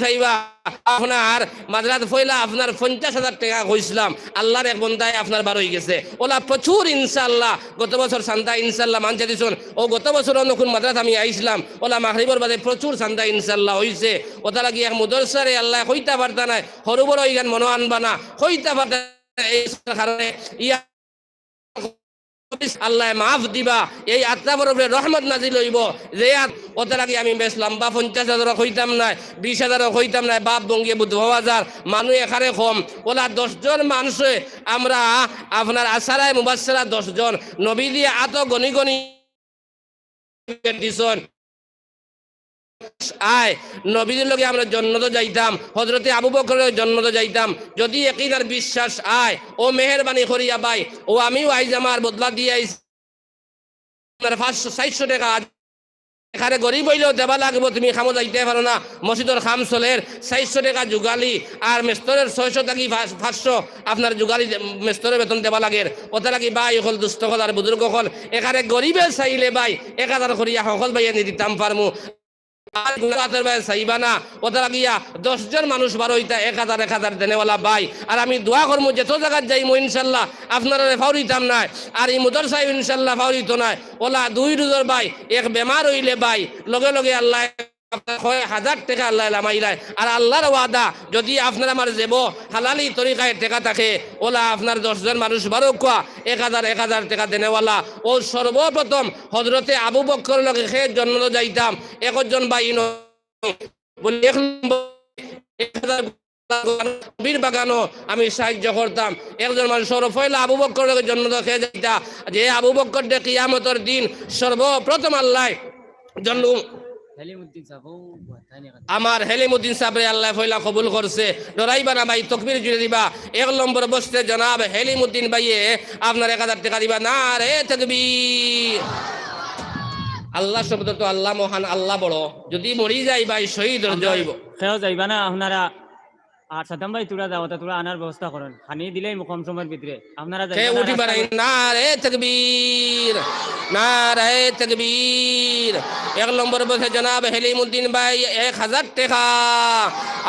চাইবা, আপনার মাদ্রাসাত পয়লা আপনার পঞ্চাশ হাজার টেকা কইছলাম, আল্লার এক বন্দায় আপনার বার অইগেছে। অলা প্রচুর ইনশাআল্লাহ, গত বছর চান্দা ইনশাআল্লাহ মানষে দিছইন। অউ গত বছর অনকুন মাদ্রাসাত আমি আইছলাম, অলা মাগরিবর বাদে প্রচুর চান্দা ইনশাআল্লাহ অইছে। অতার লাগি এক মুদরসারে আল্লায় কইতা পারতা নায়, হুরু বড় ইখান মনো আনবা না, কইতা পারতা নায়, এই কারণে ইয়া আল্লায় মাফ দিবা। এই আত্রাফর উপরে রহমত নাজিল অইবো। যে আত-, অতার লাগি আমি বেশ লম্বা পঞ্চাশ হাজারও কইতাম নায়, বিশ হাজারও কইতাম নায়, বাপ বঙ্গিয়ে বুধ হওয়া যার, মানুষ এখানে কম। অলা দশ জন মানষে আমরা আপনার আশারায়ে মুবাশশারা দশ জন, নবীজিয়ে আতো গনি গনি দিছইন। আয়, নবীজির লগে আমরা জন্নতো যাইতাম, হজরতে আবু বকরর লগে জন্নতো যাইতাম, যদি একিন আর বিশ্বাস আয়। অউ মেহেরবানি করিয়া ভাই, অউ আমিও আইজ আমার বদলা দিয়া আইছি। আপনার পাঁচশো, চাইরশো টেকা আজ এখানে গরিব অইলেও দেবা লাগবো, তুমি কামো যাইতে পারো না, মসজিদর কাম চলের, চাইরশো টেকা জুগালি, আর মেস্তরর ছয়শো থাকি পাঁচ-, পাঁচশো আপনার জুগালি দে-, মেস্তরর বেতন দেবা লাগের। অতার লাগি ভাই অকল, দুস্ত অকল আর বুজুর্গ অকল, এখানে গরিবে চাইলে ভাই এক হাজার করিয়া হকল ভাইয়াইন্তে দিতাম পারমু। আর গুণাগার ভাই চাইবা না, অতার লাগিয়া দশ জন মানুষ বার অইতা, এক হাজার, এক হাজার দেনেওয়ালা ভাই। আর আমি দোয়া করমু, যত জাগাত যাইমু ইনশাল্লাহ আপনারারে ফাউরিতাম নায়, আর ই মুদরসায় ইনশাল্লাহ ফাউরিতো নায়। অলা দুই রুজর ভাই, এক বেমার অইলে ভাই, লগে লগে আল্লায় কয় হাজার টেকা আল্লায় লামাইলায়। আর আল্লার ওয়াদা, যদি আপনার আমার জেবো হালালি তরিকায় টেকা থাকে, অলা আপনার দশ জন মানুষ বারউক্কা, এক হাজার, এক হাজার টেকা দেনেওয়ালা। অউ সর্বপ্রথম হজরতে আবু বকর লগে কে জন্নতো যাইতাম, একজন ভাই ইনো বলি, এক নম্বর, এক হাজার নবীর বাগানো আমি সাহায্য করতাম। একজন মানুষ সর্বপয়লা আবু বকর লগে জন্নতো কে যাইতা, যে আবু বকররে কিয়ামতর দিন সর্বপ্রথম আল্লায় জন্ম-, হেলিমুদ্দিন সাহেব, ও, আমার হেলিমুদ্দিন সাহেবরে আল্লায় পয়লা কবুল করছে। ডরাইবা না ভাই, তকবীর জুড়ে দিবা। এক নম্বর বসতে জনাব হেলিমুদ্দিন ভাইয়ে আপনার এক হাজার টেকা দিবা। নারায়ে তাকবীর। আল্লাহ শব্দ তো আল্লাহ মহান, আল্লাহ বড়। যদি মরি যাই ভাই, শহীদ অইবো। কেউ যাইবা না আপনারা। আর সাদ্দাম ভাই, তোরা যাও, তা তোরা আনার ব্যবস্থা করইন। খানি দিলাইমু কম সময়ের ভিতরে। আপনারা কে যাইবা না, উঠি রাস্তা বাড়াই? নারায়ে তাকবীর, নারায়ে তাকবীর। এক নম্বর বসে জনাব হেলিমুদ্দিন ভাই, এক হাজার টেকা।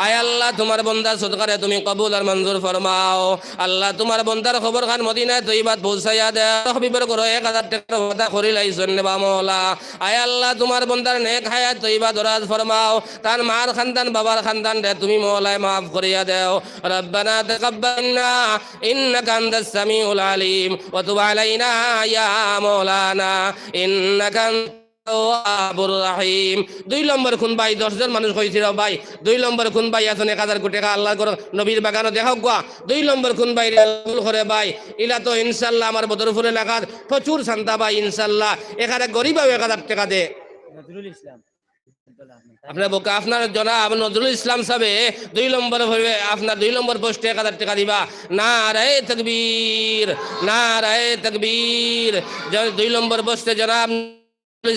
আয় আল্লাহ, তুমার বন্দার সদকারে তুমি কবুল আর মঞ্জুর ফরমাও। আল্লাহ, তুমার বন্দার কবরখান মদিনায়ে তৈয়বাত পৌঁছাইয়া দেও। হাবিবর ঘরো এক হাজার টেকার ওয়াদা করিলাইছইন রে বা মওলা। আয় আল্লাহ, তুমার বন্দার নেক হায়াত তৈয়বা দরাজ ফরমাও। তান মার খান্দান, বাবার খান্দানরে তুমি মওলায় মাফ করিয়া দেও। ربنا تقبل منا إنك أنت السميع العليم وتب علينا يا مولانا إنك أنت التواب الرحيم। দুই নম্বর কুন ভাই, দশ জন মানুষ কইছি রে ভাই, দুই নম্বর কুন ভাই আছইন এক হাজার কোটি টেকা আল্লার ঘর নবীর বাগানো দেখাউক্কা। দুই নম্বর কুন ভাইরে কবুল করে ভাই, ইলা তো ইনশাআল্লাহ আমার বদরপুর এলাকাত প্রচুর চান্দা ভাই ইনশাআল্লাহ। এখানে গরিব ভাই এক হাজার টেকা দে। নজরুল ইসলাম। আপনার বুকে আপনার জনাব নজরুল ইসলাম সাবে দুই নম্বর হইবে, আপনার দুই নম্বর পোস্টে এক হাজার টেকা দিবা। নারায়ে তাকবীর, নারায়ে তাকবীর। জ-, দুই নম্বর পোস্টে জনাব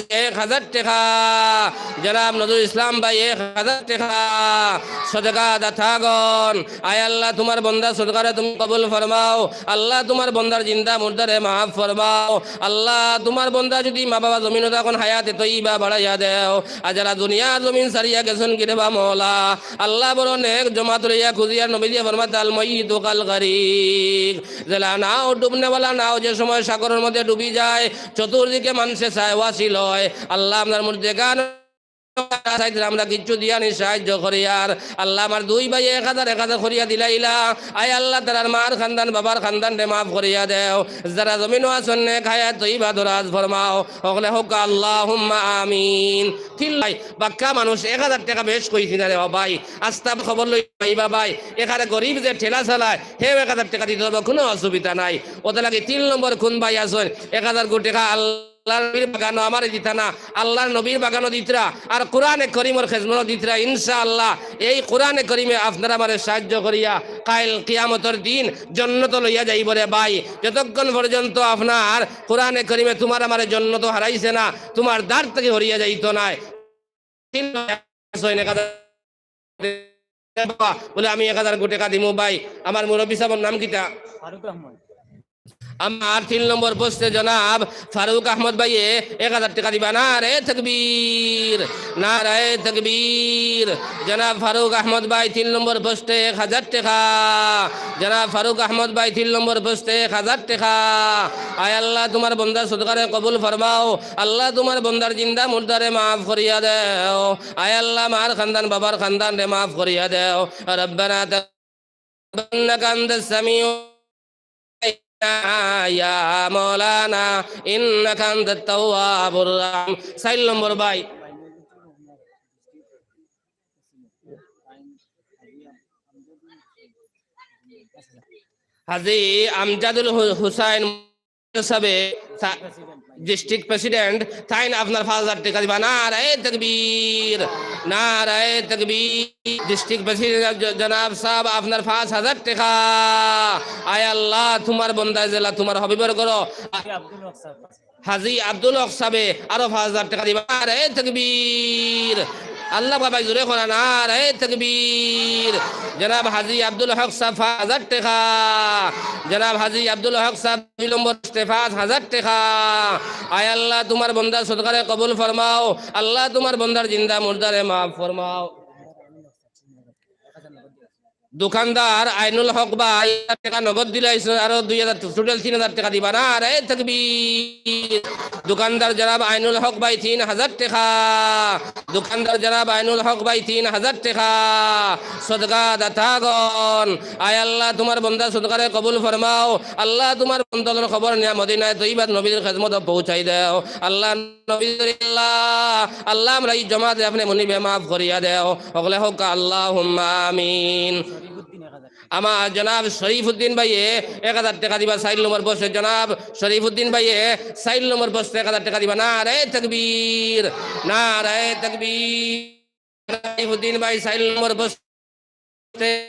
এক হাজার টেকা, জনাব নজরুল ইসলাম ভাই এক হাজার টেকা। সদকা দাতাগণ, আয় আল্লাহ, তুমার বন্দার সদকারে তুমি কবুল ফরমাও। আল্লাহ, তুমার বন্দার জিন্দা মুর্দারে মাফ ফরমাও। আল্লাহ, তুমার বন্দা যুদি মা বাবা জমিনো থাকইন, হায়াতে তৈবা বাড়াইয়া দেও। আর যারা দুনিয়ার জমিন ছাড়িয়া গেছইন গিরে বা মওলা, আল্লাহ, বড় নেক জমাত লইয়া খুঁজিয়ার নবীজিয়ে ফরমাইতা, আল মাইয়িতু কাল গারিক। যেলা নাও ডুবনেওয়ালা নাও যে সময় সাগরর মধ্যে ডুবি যায়, চতুর্দিকে মানষে চায়, ওয়াসিল অয়। আল্লাহ, আমরার মুর্দেগান চাইতে আমরা কিচ্ছু দিয়া নি সাহায্য করিয়ার। আল্লাহ, আমার দুই ভাইয়ে এক হাজার, এক হাজার করিয়া দিলাইলা। আয় আল্লাহ, তারার মার খান্দান, বাবার খান্দানরে মাফ করিয়া দেও। যারা জমিনো আছইন, নেক হায়াত তৈবা দরাজ ফরমাও। হকলে কউক্কা আল্লাহুম্মা আমিন। তিন ভাই, বাক্কা মানুষ এক হাজার টেকা বেশ কইছি না রে বা ভাই। আস্তা খবর লই ভাই বা ভাই, এখানে গরিব যে ঠেলা চালায়, হেও এক হাজার টেকা দিতো পারবো, কুনু অসুবিধা নাই। অতার লাগি তিন নম্বর কুন ভাই আছইন, এক হাজার গু টেকা আল্লাহর নবীর বাগানো আমারে দিতা না, আল্লাহর নবীর বাগানো দিতরা, আর কোরআনে করিমর খেজমতো দিতরা। ইনশাআল্লাহ, এই কোরআনে করিমে আপনারা আমারে সাহায্য করিয়া কাইল কিয়ামতর দিন জন্নতো লইয়া যাইবো রে ভাই। যতক্ষণ পর্যন্ত আপনার কোরআনে করিমে তুমার আমারে জন্নতো হারাইছে না, তুমার দ্বার থাকি হরিয়া যাইতো নায়। তিন নম্বর আছইন এক হাজার, বলে, "আমি এক হাজার গু টেকা দিমু ভাই।" আমার মুরব্বি সাবর নাম কিতা? ফারুক আহমদ। আমার তিন নম্বর পোস্টে জনাব ফারুক আহমদ ভাইয়ে এক হাজার টেকা দিবা। নারায়ে তাকবীর, নারায়ে তাকবীর। জনাব ফারুক আহমদ ভাই তিন নম্বর পোস্টে এক হাজার টেকা। জনাব ফারুক আহমদ ভাই তিন নম্বর পোস্টে এক হাজার টেকা। আয় আল্লাহ, তুমার বন্দার সদকারে কবুল ফরমাও। আল্লাহ, তুমার বন্দার জিন্দা মুর্দারে মাফ করিয়া দেও। আয় আল্লাহ, মার খান্দান, বাবার খান্দানরে মাফ করিয়া দেও। রব্বানা তাকাব্বাল ইন্নাকা আনতাস সামিউ ইয়া মাওলানা ইন্নাকা আনতাত তাওয়াবুর রাহিম। চাইর নম্বর ভাই। হাজী আমজাদুল হু-, হুসাইন সাবে, তা-, district president, তাইন আপনার পাঁচ হাজার টেকা দিবা। নারায়ে তাকবীর, নারায়ে তাকবীর। District president জ-, জনাব সাব, আপনার পাঁচ হাজার টেকা। আয় আল্লাহ, তুমার বন্দা যেলা তুমার হবিবর ঘরো। হাজী আব্দুল হক সাবে আরো পাঁচ হাজার টেকা দিবা। নারায়ে তাকবীর। আল্লাহ বাবা জোরে করা, নারায়ে তাকবীর। জনাব হাজী আব্দুল হক সাব পাঁচ হাজার টেকা। জনাব হাজী আব্দুল হক সাব দুই নম্বর পোস্টে পাঁচ হাজার টেকা। আয় আল্লাহ, তুমার বন্দার সদকারে কবুল ফরমাও। আল্লাহ, তুমার বন্দার জিন্দা মুর্দারে মাফ ফরমাও। দোকানদার আইনুল হক ভাই টেকা নগদ দিলাইছইন, আরো দুই হাজার, total তিন হাজার টেকা দিবা। নারায়ে তাকবীর। দোকানদার জনাব আইনুল হক ভাই তিন হাজার টেকা। দোকানদার জনাব আইনুল হক ভাই তিন হাজার টেকা। সদকা দাতাগণ, আয় আল্লাহ, তুমার বন্দার সদকারে কবুল ফরমাও। আল্লাহ, তুমার বন্দার খবর নিয়া মদিনায় তৈবাত নবীর খেদমতো পৌঁছাই দেও। আল্লাহ, নবীর আল্লাহ, আল্লাহ, আমরা এই জমাতে আপনে মুনিবে মাফ করিয়া দেও। হকলে কউক্কা আল্লাহুম্মা আমিন। আমার জনাব শরীফুদ্দিন ভাইয়ে এক হাজার টেকা দিবা, চাইর নম্বর পোস্টে জনাব শরীফুদ্দিন ভাইয়ে চাইর নম্বর পোস্টে এক হাজার টেকা দিবা। নারায়ে তাকবীর, নারায়ে তাকবীর। শরীফুদ্দিন ভাই চাইর নম্বর পোস্টে।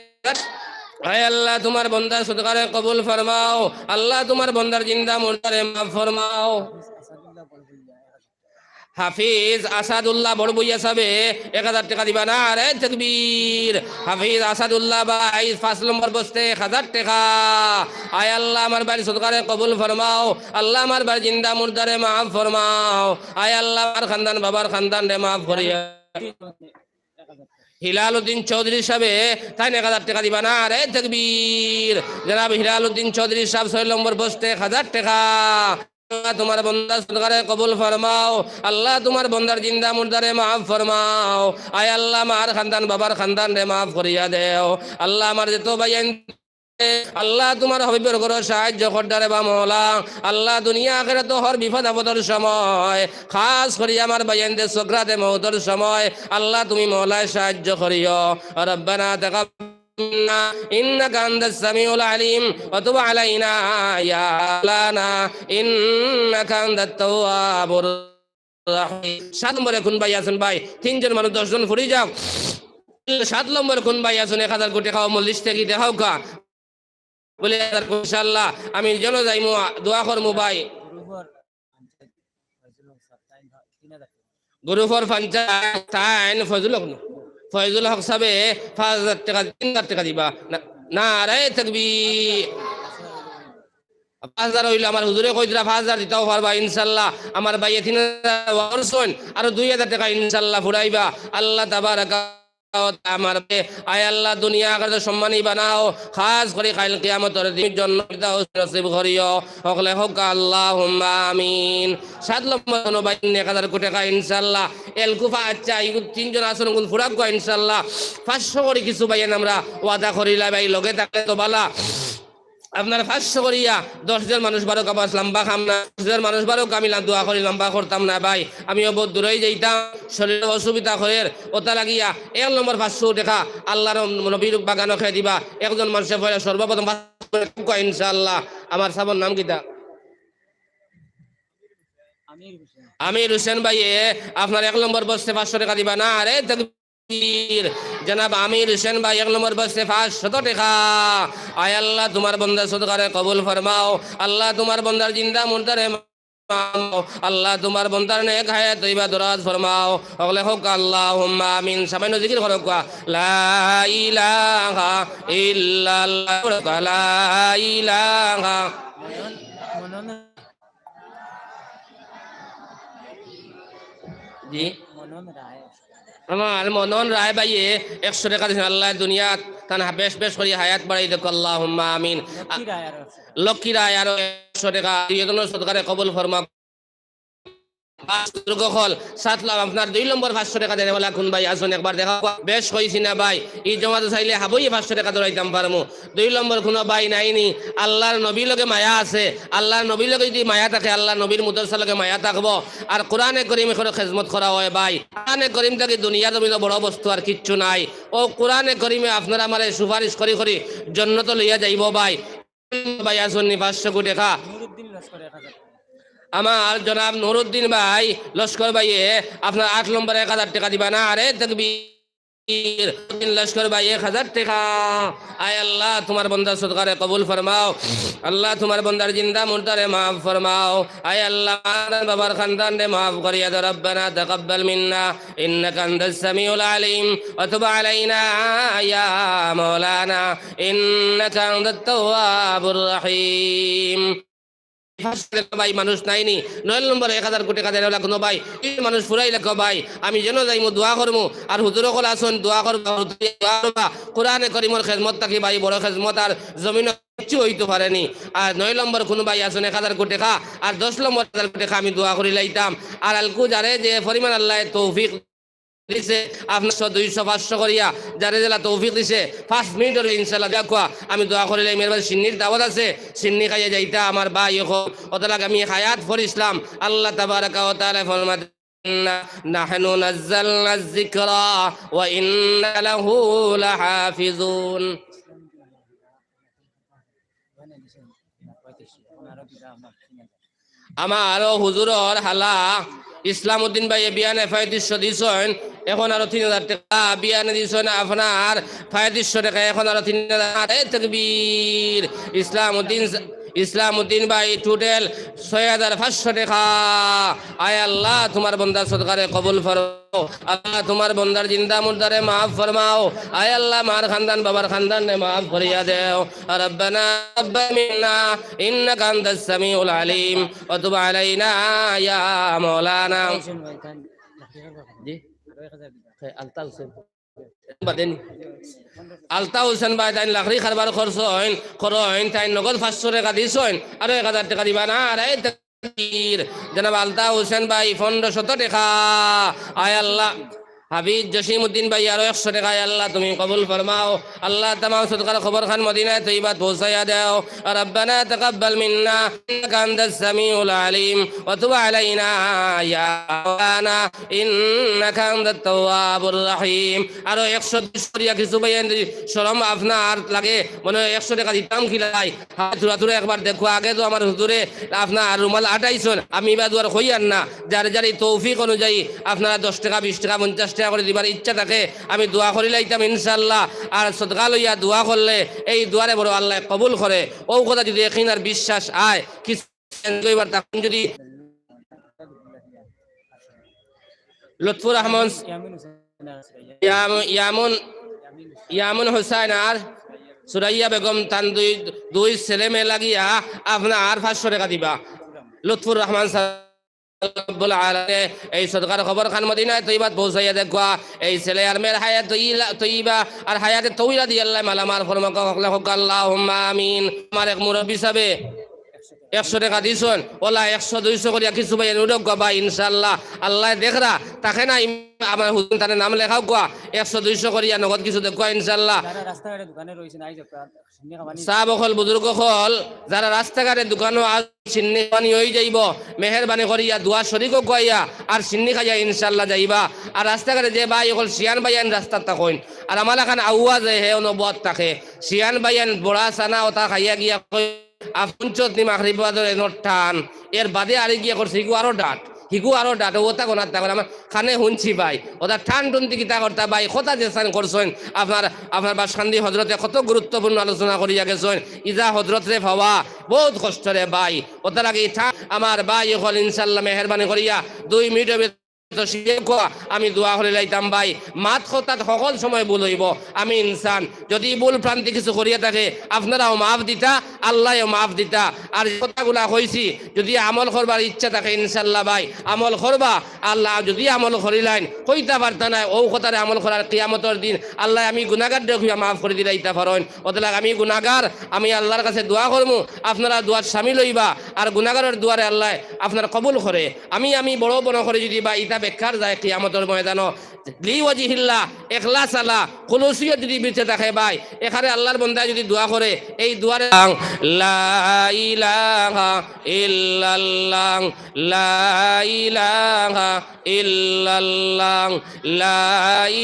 আয় আল্লাহ, তুমার বন্দার সদকারে কবুল ফরমাও। আল্লাহ, তুমার বন্দার জিন্দা মুর্দারে মাফ ফরমাও। হাফিজ আসাদুল্লাহ বড়বুইয়া সাবে এক হাজার টেকা দিবা। নারায়ে তাকবীর। হাফিজ আসাদুল্লাহ ভাই পাঁচ নম্বর পোস্টে এক হাজার টেকা। আয় আল্লাহ, আমার ভাইর সদকারে কবুল ফরমাও। আল্লাহ, আমার ভাইর জিন্দা মুর্দারে মাফ ফরমাও। আয় আল্লাহ, আমার খান্দান, বাবার খান্দানরে মাফ করিয়া। হিলাল উদ্দিন চৌধুরী সাবে তাইন এক হাজার টেকা দিবা। নারায়ে তাকবীর। জনাব হিলাল উদ্দিন চৌধুরী সাব ছয় নম্বর পোস্টে এক হাজার টেকা। আল্লাহ, তুমার বন্দার সদকারে কবুল ফরমাও। আল্লাহ, তুমার বন্দার জিন্দা মুর্দারে মাফ ফরমাও। আয় আল্লাহ, মার খান্দান, বাবার খান্দানরে মাফ করিয়া দেও। আল্লাহ, আমার যত ভাইয়াইন, আল্লাহ, তুমার হাবিবর ঘরো সাহায্য করতারে বা মওলা। আল্লাহ, দুনিয়া আখিরাতো হর বিপদ আপদর সময়, খাস করি আমার ভাইয়াইনদের সকরাতে মউতর সময়, আল্লাহ, তুমি মওলায় সাহায্য করিও। রব্বানা তাকাব্বাল منا إنك أنت السميع العليم وتب علينا يا مولانا إنك أنت التواب الرحيم. রাহিম। সাত নম্বরে কুন ভাই আছইন ভাই? তিনজন মানুষ দশজন ফুরি যাও। সাত নম্বরে কুন ভাই আছইন? এক হাজার কোটি খাও মল্লিশ থেকে দেখাও কা। বলে, ইনশাআল্লাহ, আমি যেন যাইমু, দোয়া করমু ভাই। গ্রুপর পঞ্চাশ, তাইন ফয়জুল হক নু। ফয়জুল হক সাবে পাঁচ হাজার টেকা, তিন হাজার টেকা দিবা। না, নারায়ে তাকবীর। পাঁচ হাজার অইলো, আমার হুজুরে কইতরা পাঁচ হাজার দিতাও পারবা, ইনশাআল্লাহ। আমার ভাইয়ে তিন হাজার ওয়ারসন, আরো দুই হাজার টেকা ইনশাআল্লাহ ফুরাইবা। আল্লাহ তাবারাকা ওয়া তাআলা আমার ভাইয়ে, আয় আল্লাহ, দুনিয়া আখিরাতে সম্মানী বানাও, খাস করি কাইল কিয়ামতর দিন জন্নত ফিরদাউস নসিব করিও। হকলে হক আল্লাহুম্মা আমিন। সাত নম্বর কুন ভাই এক হাজার কোটি টেকা ইনশাআল্লাহ। এলকুফা, আচ্ছা, এই তিনজন আছইন, কুন ফুরাক ইনশাআল্লাহ। পাঁচশো করি কিছু ভাইয়ে আমরা ওয়াদা করিলা ভাই, লগে থাকলে তো বালা। আপনার পাঁচশো করিয়া দশ জন মানুষ বারো কাবাস লম্বা খাম না, দশ জন মানুষ বারো কামিলা দোয়া করি লম্বা করতাম না ভাই। আমিও বহুত দূরেই যাইতাম, শরীরে অসুবিধা করের, ওটা লাগিয়া এক নম্বর পাঁচশো টেকা আল্লাহর নবীর বাগানো খেয়ে দিবা। একজন মানুষে পয়লা সর্বপ্রথম পাঁচশো টেকা ইনশাআল্লাহ। আমার সাবর নাম কিতা? আমির হোসেন। আমির হোসেন ভাইয়ে, আপনার এক নম্বর বক্সে পাঁচশো টেকা দিবা। নারায়ে তাকবীর। জনাব আমির হোসেন ভাই এক নম্বর বক্সে পাঁচশত টেকা। আয় আল্লাহ, তুমার বন্দার সদকারে কবুল ফরমাও। আল্লাহ, তুমার বন্দার জিন্দা মুর্দারে মাফ। আল্লাহ, তুমার বন্দার নেক হায়াত তৈবা দরাজ ফরমাও। হকলে হক আল্লাহুম্মা আমিন। সামান্য জিকির করো কোয়া। লা ইলাহা ইল্লাল্লাহ। লা ইলাহা। জি। মনন রায়। আমার মনন রায় ভাইয়ে একশো টেকা দিছইন। আল্লাহ দুনিয়াত তান হা-, বেশ বেশ করি হায়াত বাড়াই দেউক, আল্লাহুম্মা আমিন। লক্ষ্মী রায় আরো একশো। লক্ষ্মী রায় আরো একশো টেকা। দুইজনর সদকারে কবুল ফরমাও। বুজুর্গ অকল, সাত লাখ, আপনার দুই নম্বর পাঁচশো টেকা দেনেওয়ালা কুন ভাই আছইন একবার দেখা। বেশ কইছি না ভাই, ই জমাতো চাইলে হাবইয়ে পাঁচশো টেকা ধরাইতাম পারমু। দুই নম্বর কুনু ভাই নাইনি, আল্লাহর নবীর লগে মায়া আছে, আল্লাহর নবীর লগে যদি মায়া থাকে, আল্লাহর নবীর মুদরসার লগে মায়া থাকবো। আর কোরআনে করিম এখনো খেজমত করা অয় ভাই, কোরআনে করিম থাকি দুনিয়ার জমিনো বড় বস্তু আর কিচ্ছু নাই। অউ কোরআনে করিমে আপনার আমারে সুপারিশ করি করি জন্নতো লইয়া যাইবো ভাই। ভাই আছইন নি পাঁচশো কোটি টেকা। নুরুদ্দিন লস্কর এক হাজার। আমার জনাব নুরুদ্দিন ভাই লস্কর ভাইয়ে আপনার আট নম্বরে এক হাজার টেকা দিবা। নারায়ে তাকবীর। নুরুদ্দিন লস্কর ভাই এক হাজার টেকা। আয় আল্লাহ, তুমার বন্দার সদকারে কবুল ফরমাও। আল্লাহ, তুমার বন্দার জিন্দা মুর্দারে মাফ ফরমাও। আয় আল্লাহ, মা বাবার খানদানরে মাফ করিয়া দেও। রব্বানা তাকাব্বাল মিন্না ইন্নাকা আনতাস সামিউল আলিম ওয়া তুব আলাইনা ইয়া মাওলানা ইন্নাকা আনতাত তাওয়াবুর রহিম। পাঁচশো টেকা ভাই মানুষ নাইনি, নয় নম্বরে এক হাজার কোটি টেকা দেনেওয়ালা কুনু ভাই, ই মানুষ ফুরাইলে কও ভাই, আমি যেন যাইমু দোয়া করমু, আর হুজুর অকল আছইন দোয়া করবা, হুজুর দোয়া করবা। কোরআনে করিমর খেজমত থাকি ভাই বড় খেজমত আর জমিনো কিচ্ছু অইতো পারেনি। আর নয় নম্বর কুনু ভাই আছইন এক হাজার কোটি টেকা, আর দশ নম্বর এক হাজার কোটি টেকা আমি দোয়া করি লাইতাম। আর আলকু যারে যে পরিমাণ আল্লায় তৌফিক দিছে, আপনার শো, দুইশো, পাঁচশো করিয়া, যারে যেলা তৌফিক দিছে, পাঁচ মিনিট অইলে ইনশাআল্লাহ দেখো, আমি দোয়া করিলাই, মেহরবানি, সিন্নির দাওয়াত আছে, সিন্নি খাইয়া যাইতা আমার ভাই অকল। অতলাক আমি হায়াত ফর ইসলাম, আল্লাহ তাবারাকা ওয়া তাআলা ফরমাইন, "নাহনু নাজ্জালনা যিকরা ওয়া ইন্না লাহু লাহাফিজুন।" আমার আরো হুজুরর হালা ইসলাম উদ্দিন ভাইয়ে বিয়ানে পঁয়ত্রিশশো দিছইন, এখন আরো তিন হাজার টেকা বিয়ানে দিছইন আপনার পঁয়ত্রিশশো টেকা, এখন আরো তিন হাজার। নারায়ে তাকবীর। ইসলাম উদ্দিন, ইসলাম উদ্দিন ভাই total ছয় হাজার পাঁচশো টেকা। আয় আল্লাহ, তুমার বন্দার সদকারে কবুল ফরমাও। আল্লাহ, তুমার বন্দার জিন্দা মুর্দারে মাফ ফরমাও। আয় আল্লাহ, মার খানদান, বাবার খানদানরে মাফ করিয়া দেও। রব্বানা তাকাব্বাল মিন্না ইন্নাকা আনতাস সামিউল আলিম ওয়া তুব আলাইনা ইয়া মাওলানা। জি? হ্যাঁ, আলতা হোসেন। বাদেনি। আলতা হোসেন ভাই তাইন লাকড়ি কারবার করছইন, করইন, তাইন নগদ পাঁচশো টেকা দিছইন, আরো এক হাজার টেকা দিবা। নারায়ে তাকবীর। জনাব আলতা হোসেন ভাই পনেরোশত টেকা। আয় আল্লাহ, হাফিজ জসিম উদ্দিন ভাই আরো একশো টেকা, আল্লাহ তুমি কবুল ফরমাও। আল্লাহ তামাম সদকার খবর খান মদিনায় তৈবাত পৌঁছাইয়া দেও। ربنا تقبل منا إنك أنت السميع العليم وتب علينا يا مولانا إنك أنت التواب الرحيم। আরো একশো দুইশো করিয়া কিছু ভাইয়াইন যদি শরম আপনার লাগে, মনে হয় একশো টেকা দিতাম কিলাই, হ্যাঁ, থুড়া থুড়া একবার দেখো, আগে তো আমার হুজুরে আপনার রুমাল আটাইছইন, আমি ইবা দুয়ার কইয়ার না, যার যার এই তৌফিক অনুযায়ী আপনারা দশ টেকা, বিশ টেকা, পঞ্চাশ টেকা করি দিবার ইচ্ছা থাকে, আমি দোয়া করিলাইতাম ইনশাআল্লাহ। আর সদকা লইয়া দোয়া করলে এই দোয়ারে বড় আল্লায় কবুল করে। অউ কথা যদি একিন আর বিশ্বাস আয়, কিছু কইবার তখন যদি লুৎফুর রহমান, ইয়াম-, ইয়ামুন, ইয়ামুন হুসাইন আর সুরাইয়া বেগম তান দুই, দুই ছেলে মেয়ে লাগিয়া আপনার পাঁচশো টেকা দিবা। লুৎফুর রহমান সাহেব, রব্বুল আলামিনে এই সদকার খবর খান মদিনায় তৈবাত পৌঁছাইয়া দেখবা। এই ছেলে আর মেয়ের হায়াত তৈলা-, তৈবা আর হায়াতে তৈলা দিয়া আল্লায় মালামাল ফরমাউক্কা, হকলে কউক্কা আল্লাহুম্মা আমিন। আমার এক মুরব্বি সাহেবে একশো টেকা দিছইন, অলা একশো দুইশো করিয়া কিছু ভাইয়াইন উঠউক্কা ভাই, ইনশাআল্লাহ। আল্লায় দেখরা, তাকে না ইম-, আমার হুজুর তানে নাম লেখাউক্কা, একশো দুইশো করিয়া নগদ কিছু দেউক্কা ইনশাআল্লাহ। যারা রাস্তাঘাটে দোকানে রইছইন, আইজ আপনারা শিন্নি খাবানি। সাব অকল, বুজুর্গ অকল, যারা রাস্তাঘাটে দোকানো আজ শিন্নি খাবানি অই যাইবো, মেহেরবানি করিয়া দোয়া শরিক অউক্কা আইয়া আর শিন্নি খাইয়া ইনশাআল্লাহ যাইবা। আর রাস্তাঘাটে যে ভাই অকল শিয়ান ভাইয়াইন রাস্তাত থাকইন, আর আমার লাখান আওয়াজে হে অনবত থাকে, শিয়ান ভাইয়াইন বড়া চানা অতা খাইয়া গিয়া কই, আফুন চটনি মাখরি বাদর এনর টান, এর বাদে আরি গিয়া করছে, হিগু আরো ডাট, হিগু আরো ডাট, অতা গনাত থাকইন, আমার কানে হুনছি ভাই, অতা টান টুনতি কিতা করতা ভাই, কথা যেসান করছইন, আপনার, আপনার বাসকান্দি হজরতে কত গুরুত্বপূর্ণ আলোচনা করিয়া গেছইন, ইজা হজরতরে পাওয়া বউত কষ্ট রে ভাই, অতার লাগি টান, আমার ভাই অকল ইনশাআল্লাহ মেহেরবানি করিয়া দুই মিনিটর ভিতরে তো শিখে কোয়া, আমি দোয়া করিলাইতাম ভাই, মাত কথাত হকল সময় ভুল অইবো, আমি ইনসান। যদি ভুল ভ্রান্তি কিছু করিয়া থাকে, আপনারাও মাফ দিতা, আল্লায়ও মাফ দিতা। আর যে কথাগুলা কইছি, যদি আমল করবার ইচ্ছা থাকে, ইনশাআল্লাহ ভাই, আমল করবা। আল্লাহ যদি আমল করিলাইন, কইতা পারতা নায়, অউ কথারে আমল করার কিয়ামতর দিন আল্লায় আমি গুনাগাররে কইয়া মাফ করি দিলাইতা পারইন। অতলাক আমি গুনাগার, আমি আল্লার কাছে দোয়া করমু, আপনারা দোয়াত শামিল অইবা। আর গুনাগারর দোয়ারে আল্লায় আপনার কবুল করে। আমি, আমি বড় বড় করি যদি বা ইতা বেকার যায় কিয়ামতর ময়দানো, লিওয়াজিহিল্লাহ, এখলাস আলা, খুলুসিয়ত যদি ভিতরে থাকে ভাই, এখানে আল্লার বন্দায় যদি দোয়া করে, এই দোয়ারে লা ইলাহা ইল্লাল্লাহ, লা ইলাহা ইল্লাল্লাহ, লা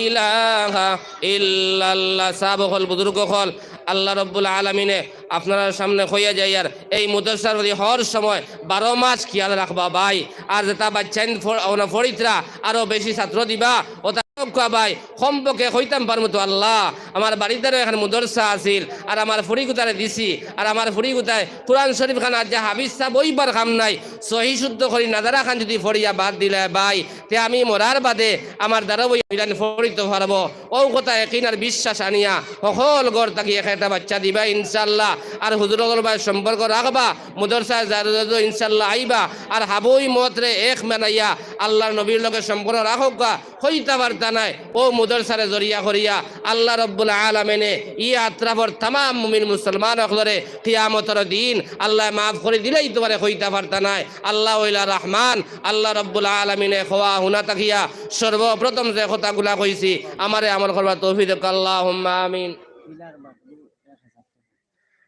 ইলাহা ইল্লাল্লাহ। সাব অকল, বুজুর্গ অকল, আল্লাহ রব্বুল আলামিনে আপনারার সামনে কইয়া যাইয়ার, এই মাদ্রাসার প্রতি হর সময় বারো মাস খিয়াল রাখবা ভাই। আর যেতা বাচ্চাইন ফর-, অনো ফড়িতরা, আরো বেশি ছাত্র দিবা, অতা কউক্কা ভাই। কমপক্ষে কইতাম পারমু তো, আল্লাহ, আমার বাড়িত আরো এখান মাদ্রাসা আছিল, আর আমার ফড়িগুতারে দিছি, আর আমার ফড়িগুতায় কুরআন শরিফ খান আর যে হাফিজ সাব অইবার কাম নাই, সহি শুদ্ধ করি নাজারা খান যদি ফড়িয়া বাদ দিলায় ভাই, তে আমি মরার বাদে আমার দারো বই ইলান ফড়িতো পারবো। অউ কথা একিন আর বিশ্বাস আনিয়া হকল ঘর থাকি এক একটা বাচ্চা দিবা ইনশাআল্লাহ। আর হুজুর অকলর বায় সম্পর্ক রাখবা, মাদ্রাসায় যাইরো যাইরো ইনশাআল্লাহ আইবা। আর হাবই মতরে এক বানাইয়া আল্লার নবীর লগে সম্পর্ক রাখউক্কা, কইতা পারতা নায়। অউ মাদ্রাসারে জরিয়া করিয়া আল্লাহ রব্বুল আলামিনে ই আতরাফর তামাম মুমিন মুসলমান অকলরে কিয়ামতর দিন আল্লায় মাফ করি দিলাইতো পারে, কইতা পারতা নায়। আল্লাহ অইলা রহমান, আল্লাহ রব্বুল আলামিনে কওয়া হুনা থাকিয়া সর্বপ্রথম যে কথাগুলা কইছি, আমারে আমল করবার তৌফিক দেউক্কা, আল্লাহুম্মা আমিন।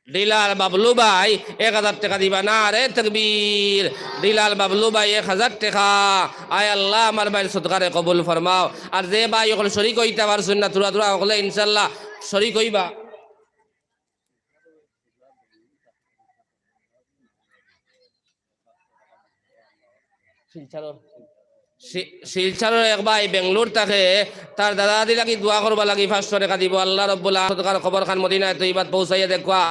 ডিলার বাবলু ভাই এক হাজার টেকা দিবা, নারে তাকবীর। ডিলার বাবলু ভাই এক হাজার টেকা। আয় আল্লাহ, আমার ভাইর সদকারে কবুল ফরমাও। আর যে ভাই অকল শরিক অইতা পারছইন না, থুড়া থুড়া অকলে ইনশাআল্লাহ শরিক অইবা। শিলচরর, শি-, শিলচরর এক ভাই বেঙ্গলোর থাকে, তার দাদা দাদি লাগি দোয়া করবার লাগি পাঁচশো টেকা দিবো। আল্লাহ রব্বুল আলামিন সদকার কবর খান মদিনায় তৈবাত পৌঁছাইয়া দেউক্কা।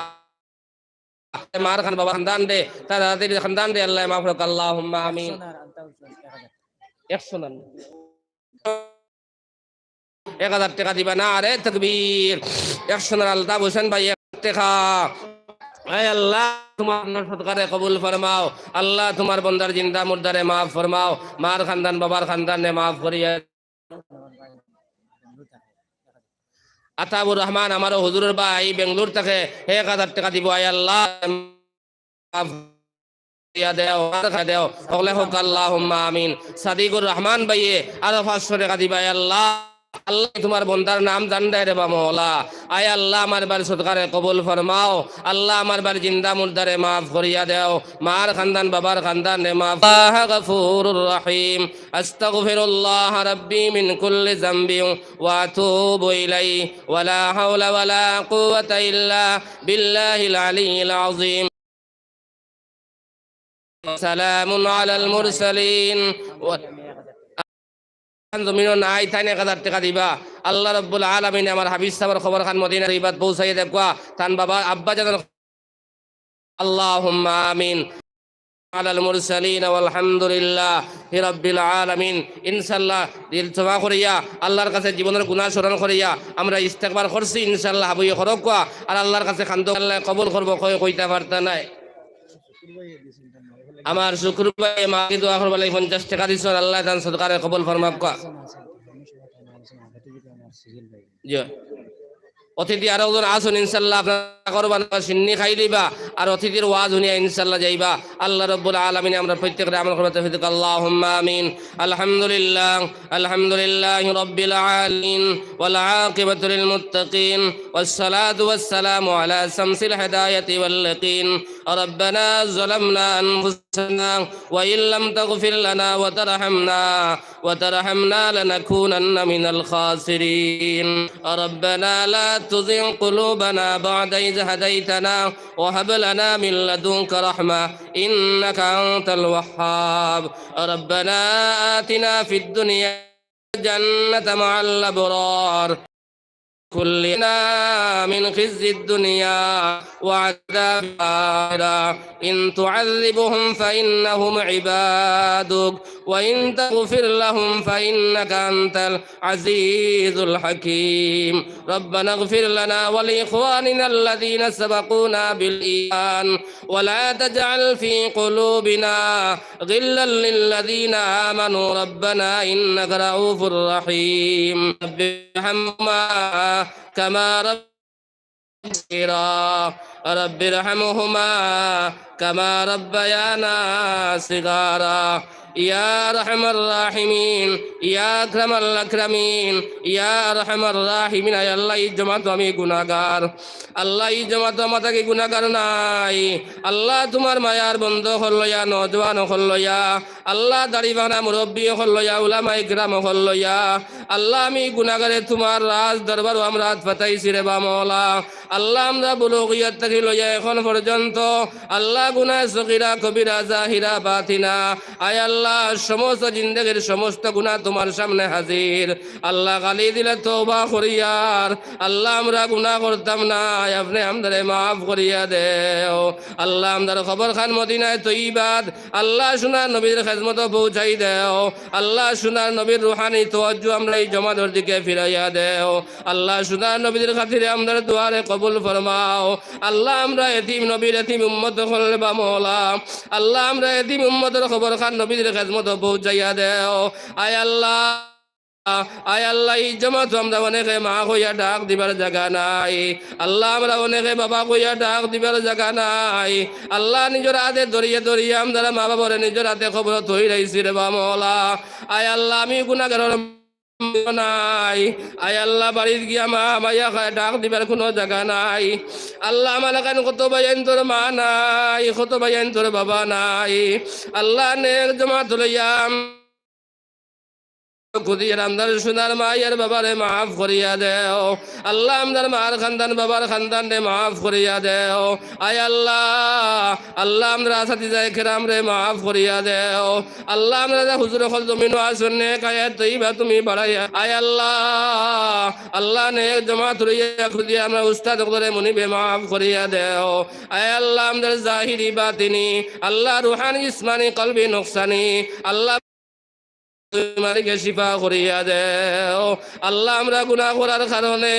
মার খান বাবার খান্দানরে, তার দাদা দাদির খান্দানরে আল্লায় মাফ করউক, আল্লাহুম্মা আমিন। একশো না। এক হাজার টেকা দিবা, নারে তাকবীর। একশো নার আলতাফ হোসেন ভাই এক টেকা। আয় আল্লাহ, তুমার সদকারে কবুল ফরমাও। আল্লাহ, তুমার বন্দার জিন্দা মুর্দারে মাফ ফরমাও। মার খান্দান, বাবার খান্দানরে মাফ করিয়া। আতাউর রহমান, আমার হুজুরর ভাই, বেঙ্গলোর থাকে, এক হাজার টেকা দিবো। আয় আল্লাহ, মাফ করিয়া দেও, আর খাই দেও। হকলে কউক্কা আল্লাহুম্মা আমিন। সাদিকুর রহমান ভাইয়ে আরো পাঁচশো টেকা দিবা, আয় আল্লাহ। আল্লাহ, তুমার বন্দার নাম জানরায় রেবা মওলা। আয় আল্লাহ, আমার ভাইর সদকারে কবুল ফরমাও। আল্লাহ, আমার ভাইর জিন্দা মুর্দারে মাফ করিয়া দেও। মার খান্দান, বাবার খান্দানরে মাফ। আল্লাহ গাফুরুর রহিম। আস্তাগফিরুল্লাহ রাব্বি মিন কুল্লি যামবি ওয়া আতুবু ইলাইহি ওয়া লা হাওলা ওয়া লা কুওয়াতা ইল্লা বিল্লাহিল আলিয়্যিল আযীম। সালামুন আলাল মুরসালিন। ওয়া-, জমিনো নাই, তাইন এক হাজার টেকা দিবা। আল্লাহ রাব্বুল আলামিনে আমার হাফিজ সাবর কবরখান মদিনা তৈবাত পৌঁছাইয়া দেউক্কা। তান বাবা আব্বা জানর আল্লাহুম্মা আমিন। আলাল মুরসালিন ওয়ালহামদুলিল্লাহি রাব্বিল আলামিন। ইনশাআল্লাহ, দিল জমা করিয়া, আল্লাহর কাছে জীবনর গুনাহ স্মরণ করিয়া, আমরা ইস্তেগফার করছি, ইনশাআল্লাহ, হাবুয়ে করউক্কা। আর আল্লাহর কাছে কান্দো, আল্লাহ কবুল করবো, কই কইতা পারতা নায়। আমার শুকুর ভাইয়ে মাকে দোয়া করবার লাগি পঞ্চাশ টেকা দিছইন, আল্লাহ তান সদকারে কবুল ফরমাউক্কা। জি। অতিথি আরো একজন আছইন, ইনশাআল্লাহ, আপনারা করবা না, শিন্নি খাইলিবা, আর অতিথির ওয়াজ হুনিয়া ইনশাআল্লাহ যাইবা। আল্লাহ রাব্বুল আলামিনে আমরা প্রত্যেকরে আমল করবার তৌফিক দেউক। আল্লাহুম্মা আমিন। আলহামদুলিল্লাহ, আলহামদুলিল্লাহি রাব্বিল আলামিন, ওয়াল আকিবাতু লিল মুত্তাকিন, ওয়াস সালাতু ওয়াস সালামু আলা শামসিল হিদায়াতি ওয়াল ইয়াকিন। রব্বানা যালামনা আনফুসানা ওয়া ইল্লাম তাগফির লানা ওয়া তারহামনা وترحمنا لنكونن من الخاسرين. ربنا لا تزغ قلوبنا بعد إذ هديتنا وهب لنا من لدنك رحمة إنك أنت الوهاب. ربنا آتنا في الدنيا جنة مع الأبرار. كلنا من خزي الدنيا وعذاب الآخرة. إن تعذبهم فإنهم عبادك وإن تغفر لهم فإنك أنت العزيز الحكيم. ربنا اغفر لنا ولإخواننا الذين سبقونا بالإيمان ولا تجعل في قلوبنا غلا للذين آمنوا ربنا إنك رءوف رحيم. رب ارحمهما كما ربياني صغيرا. رب ارحمهما كما ربيانا صغارا. يا أرحم الراحمين، يا أكرم الأكرمين، يا أرحم الراحمين. আয় আল্লাহ, ই জমাতো আমি গুনাগার। আল্লাহ, ই জমাতো আমা থাকি গুনাগার নাই। আল্লাহ, তুমার মায়ার বন্দা অকল লইয়া, নওজোয়ান অকল লইয়া, আল্লাহ, দাড়িপাকনা মুরব্বি অকল লইয়া, উলামায়ে কেরাম অকল লইয়া, আল্লাহ, আমি গুনাগারে তুমার রাজ দরবারো আমরা আত পাতাইছি রেবা মওলা। আল্লাহ, আমরা বুলুগিয়াত থাকি লইয়া এখন পর্যন্ত, আল্লাহ, গুনাহ সগীরা, কবিরা, জাহিরা, বাতিনা, আয় আল্লাহ, সমস্ত জিন্দেগির সমস্ত গুনাহ তুমার সামনে হাজির। আল্লাহ, খালি দিলে তওবা করিয়ার। আল্লাহ, আমরা গুনাহ করতাম নায়, আপনে আমরারে মাফ করিয়া দেও। আল্লাহ, আমরার কবরখান মদিনায়ে তৈবাত, আল্লাহ, সোনার নবীর খেদমতো পৌঁছাই দেও। আল্লাহ, সোনার নবীর রুহানি তওয়াজ্জু আমরা ই জমাতর দিকে ফিরাইয়া দেও। আল্লাহ, সোনার নবীর খাতিরে আমরার দোয়ারে কবুল ফরমাও। আল্লাহ, আমরা এতিম নবীর এতিম উম্মত অকল রেবা মওলা। আল্লাহ, আমরা এতিম উম্মতর কবরখান নবীর খেদমতো পৌঁছাইয়া দেও। আয় আল্লাহ, আয় আল্লাহ, ই জমাতো আমরা অনেকে মা কইয়া ডাক দিবার জাগা নাই। আল্লাহ, আমরা অনেকে বাবা কইয়া ডাক দিবার জাগা নাই। আল্লাহ, নিজর আতে ধরিয়া ধরিয়া আমরার মা বাবারে নিজর আতে কবরো থইরাইছি রেবা মওলা। আয় আল্লাহ, আমি গুনাগারর নাই। আয় আল্লাহ, বাড়িত গিয়া মা মাইয়া কইয়া ডাক দিবার কুনু জাগা নাই। আল্লাহ, আমার লাখান কত ভাইয়াইন্তর মা নাই, কত ভাইয়াইন্তর বাবা নাই। আল্লাহ, নেক জমাত লইয়া খুদিয়ার আমরার সোনার মায়ার বাবারে মাফ করিয়া দেও। আল্লাহ, আমরার মার খান্দান, বাবার খান্দানরে মাফ করিয়া দেও। আয় আল্লাহ, আল্লাহ, আমরার আসাতিজায়ে কেরামরে মাফ করিয়া দেও। আল্লাহ, আমরার হুজুর অকল জমিনো আছইন, নেক হায়াত তৈবা তুমি বাড়াইয়া। আয় আল্লাহ, আল্লাহ, নেক জমাত লইয়া খুদিয়ার আমরার উস্তাদ অকলরে মুনিবে মাফ করিয়া দেও। আয় আল্লাহ, আমরার জাহিরি বাতিনি, আল্লাহ, রুহানি, জিসমানি, কলবি, নফসানি, আল্লাহ, তুমি মালিকে শিফা করিয়া দেও। আল্লাহ, আমরা গুনাহ করার কারণে,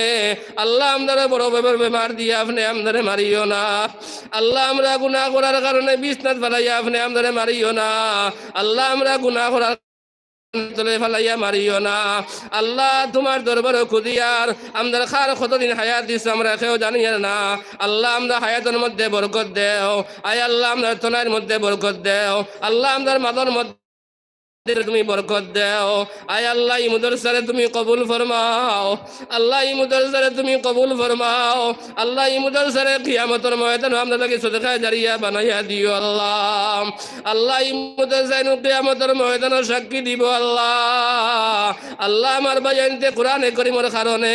আল্লাহ, আমরারে বড় বেমার, বেমার দিয়া আপনে আমরারে মারিও না। আল্লাহ, আমরা গুনাহ করার কারণে বিছনাত ফালাইয়া আপনে আমরারে মারিও না। আল্লাহ, আমরা গুনাহ করার তলে ফালাইয়া মারিও না। আল্লাহ, তুমার দরবারো খুজিয়ার, আমরার কার কতদিন হায়াত দিছো আমরা কেউ জানিয়ার না। আল্লাহ, আমরার হায়াতর মধ্যে বরকত দেও। আয় আল্লাহ, আমরার তনাইর মধ্যে বরকত দেও। আল্লাহ, আমরার মালর মধ্যে তুমি বরকত দেও। আয় আল্লাহ, ই মাদ্রাসারে তুমি কবুল ফরমাও। আল্লাহ, ই মাদ্রাসারে তুমি কবুল ফরমাও। আল্লাহ, ই মাদ্রাসারে কিয়ামতর ময়দানো আমরার লাগি সদকা জারিয়া বানাইয়া দিও আল্লাহ। আল্লাহ, ই মাদ্রাসায় কিয়ামতর ময়দানো সাক্ষী দিবো আল্লাহ। আল্লাহ, আমার ভাইয়াইন্তে কোরআনে করিমর কারণে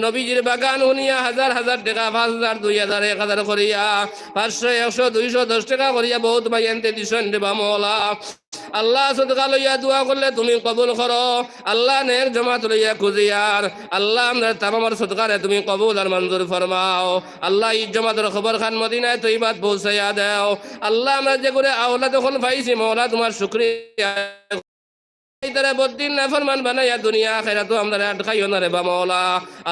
নবীজির বাগান হুনিয়া হাজার হাজার টেকা, পাঁচ হাজার, দুই হাজার, এক হাজার করিয়া, পাঁচশো, একশো, দুইশো, দশ টেকা করিয়া বউত ভাইয়াইন্তে দিছইন রেবা মওলা। আল্লাহ, সদকা লইয়া দোয়া করলে তুমি কবুল করো। আল্লাহ, নেক জমাত লইয়া খুজিয়ার। আল্লাহ, আমরার তামামর সদকারে তুমি কবুল আর মঞ্জুর ফরমাও। আল্লাহ, ই জমাতর খবর খান মদিনায় তৈবাত পৌঁছাইয়া দেও। আল্লাহ, আমরা যেগুরে আওলাদ অকল পাইছি, মওলা, তুমার শুকরিয়া। ইতারে বদিন নাফরমান বানাইয়া দুনিয়া আখেরাতো আমরারে আটকাইও না রেবা মওলা।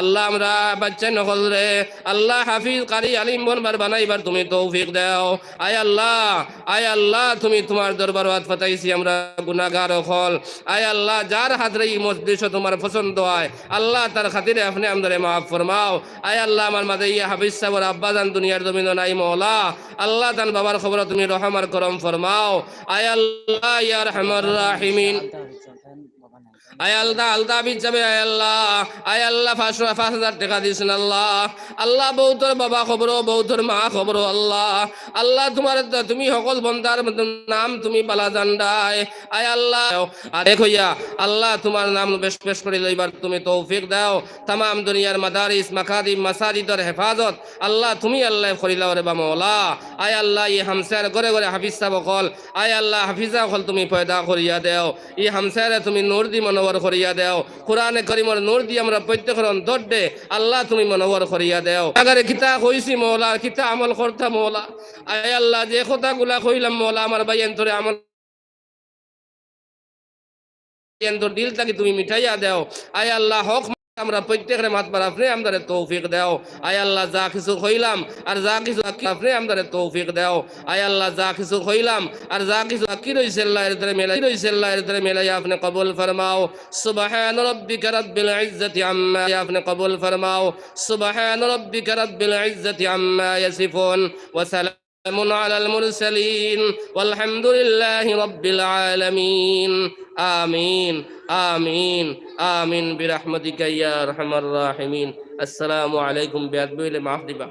আল্লাহ, আমরার বাইচ্চা অকলরে, আল্লাহ, হাফিজ, কারি, আলিম বনবার বানাইবার তুমি তৌফিক দেও। আয় আল্লাহ, আয় আল্লাহ, তুমি তুমার দরবারো আত পাতাইছি আমরা গুনাগার অকল। আয় আল্লাহ, যার হাতরে ই মজলিসো তুমার পছন্দ অয়, আল্লাহ, তার খাতিরে আপনে আমরারে মাফ ফরমাও। আয় আল্লাহ, আমার মাঝে ই হাফিজ সাবর আব্বাজান দুনিয়ার জমিনো নাই মওলা। আল্লাহ, তান বাবার কবরো তুমি রহম আর করম ফরমাও। আয় আল্লাহ, ইয়া আরহামার রাহিমিন। আয় আল্লাহ, আলতাফ হিসাবে, আয় আল্লাহ, আয় আল্লাহ, পাঁচশো, পাঁচ হাজার টেকা দিছইন আল্লাহ। আল্লাহ, বউতর বাবা কবরো, বউতর মা কবরো আল্লাহ। আল্লাহ, তুমার, তুমি হকল বন্দার নাম তুমি বালা জানরায়। আয় আল্লাহ, আর এক অইয়া আল্লাহ, তুমার নাম বেশ বেশ করি লইবার তুমি তৌফিক দেও। তামাম দুনিয়ার মাদারিস, মাকাতিব, মাসাজিদর হেফাজত আল্লাহ, তুমি আল্লাহ করিলাও রেবা মওলা। আয় আল্লাহ, ই হামসার ঘরে ঘরে হাফিজ সাব অকল, আয় আল্লাহ, হাফিজা অকল তুমি পয়দা করিয়া দেও। ই হামসারে তুমি নূর দি মনোহর করিয়া দেও। কোরআনে করিমর নূর দি আমরা প্রত্যেকর অন্তররে আল্লাহ তুমি মনোহর করিয়া দেও। আগারে কিতা কইছি মওলা, কিতা আমল করতা মওলা। আয় আল্লাহ, যে কথাগুলা কইলাম মওলা, আমার ভাইয়াইন্তরে আমল, এন্তর দিল থাকি তুমি মিটাইয়া দেও। আয় আল্লাহ, হক আমরা প্রত্যেকরে মাতবার আপনে আমরারে তৌফিক দেও। আয় আল্লাহ, যা কিছু কইলাম আর যা কিছু বাকি আপনে আমরারে তৌফিক দেও। আয় আল্লাহ, যা কিছু কইলাম আর যা কিছু বাকি রইছে আল্লাহ, এর দ্বারা মিলাই, রইছে আল্লাহ, এর দ্বারা মিলাই আপনে কবুল ফরমাও। সুবহান রাব্বিকা রাব্বিল ইজ্জাতি আম্মা, আপনে কবুল ফরমাও। সুবহান রাব্বিকা রাব্বিল ইজ্জাতি আম্মা ইয়াসিফুন। ওয়া সালামুন আলাল মুরসালিন। ওয়ালহামদুলিল্লাহি রাব্বিল আলামিন। আমিন, আমিন, আমিন বিরাহমাতিকা ইয়া আরহামার রাহিমিন। আসসালামু আলাইকুম, বেয়াদবি অইলে মাফ দিবা।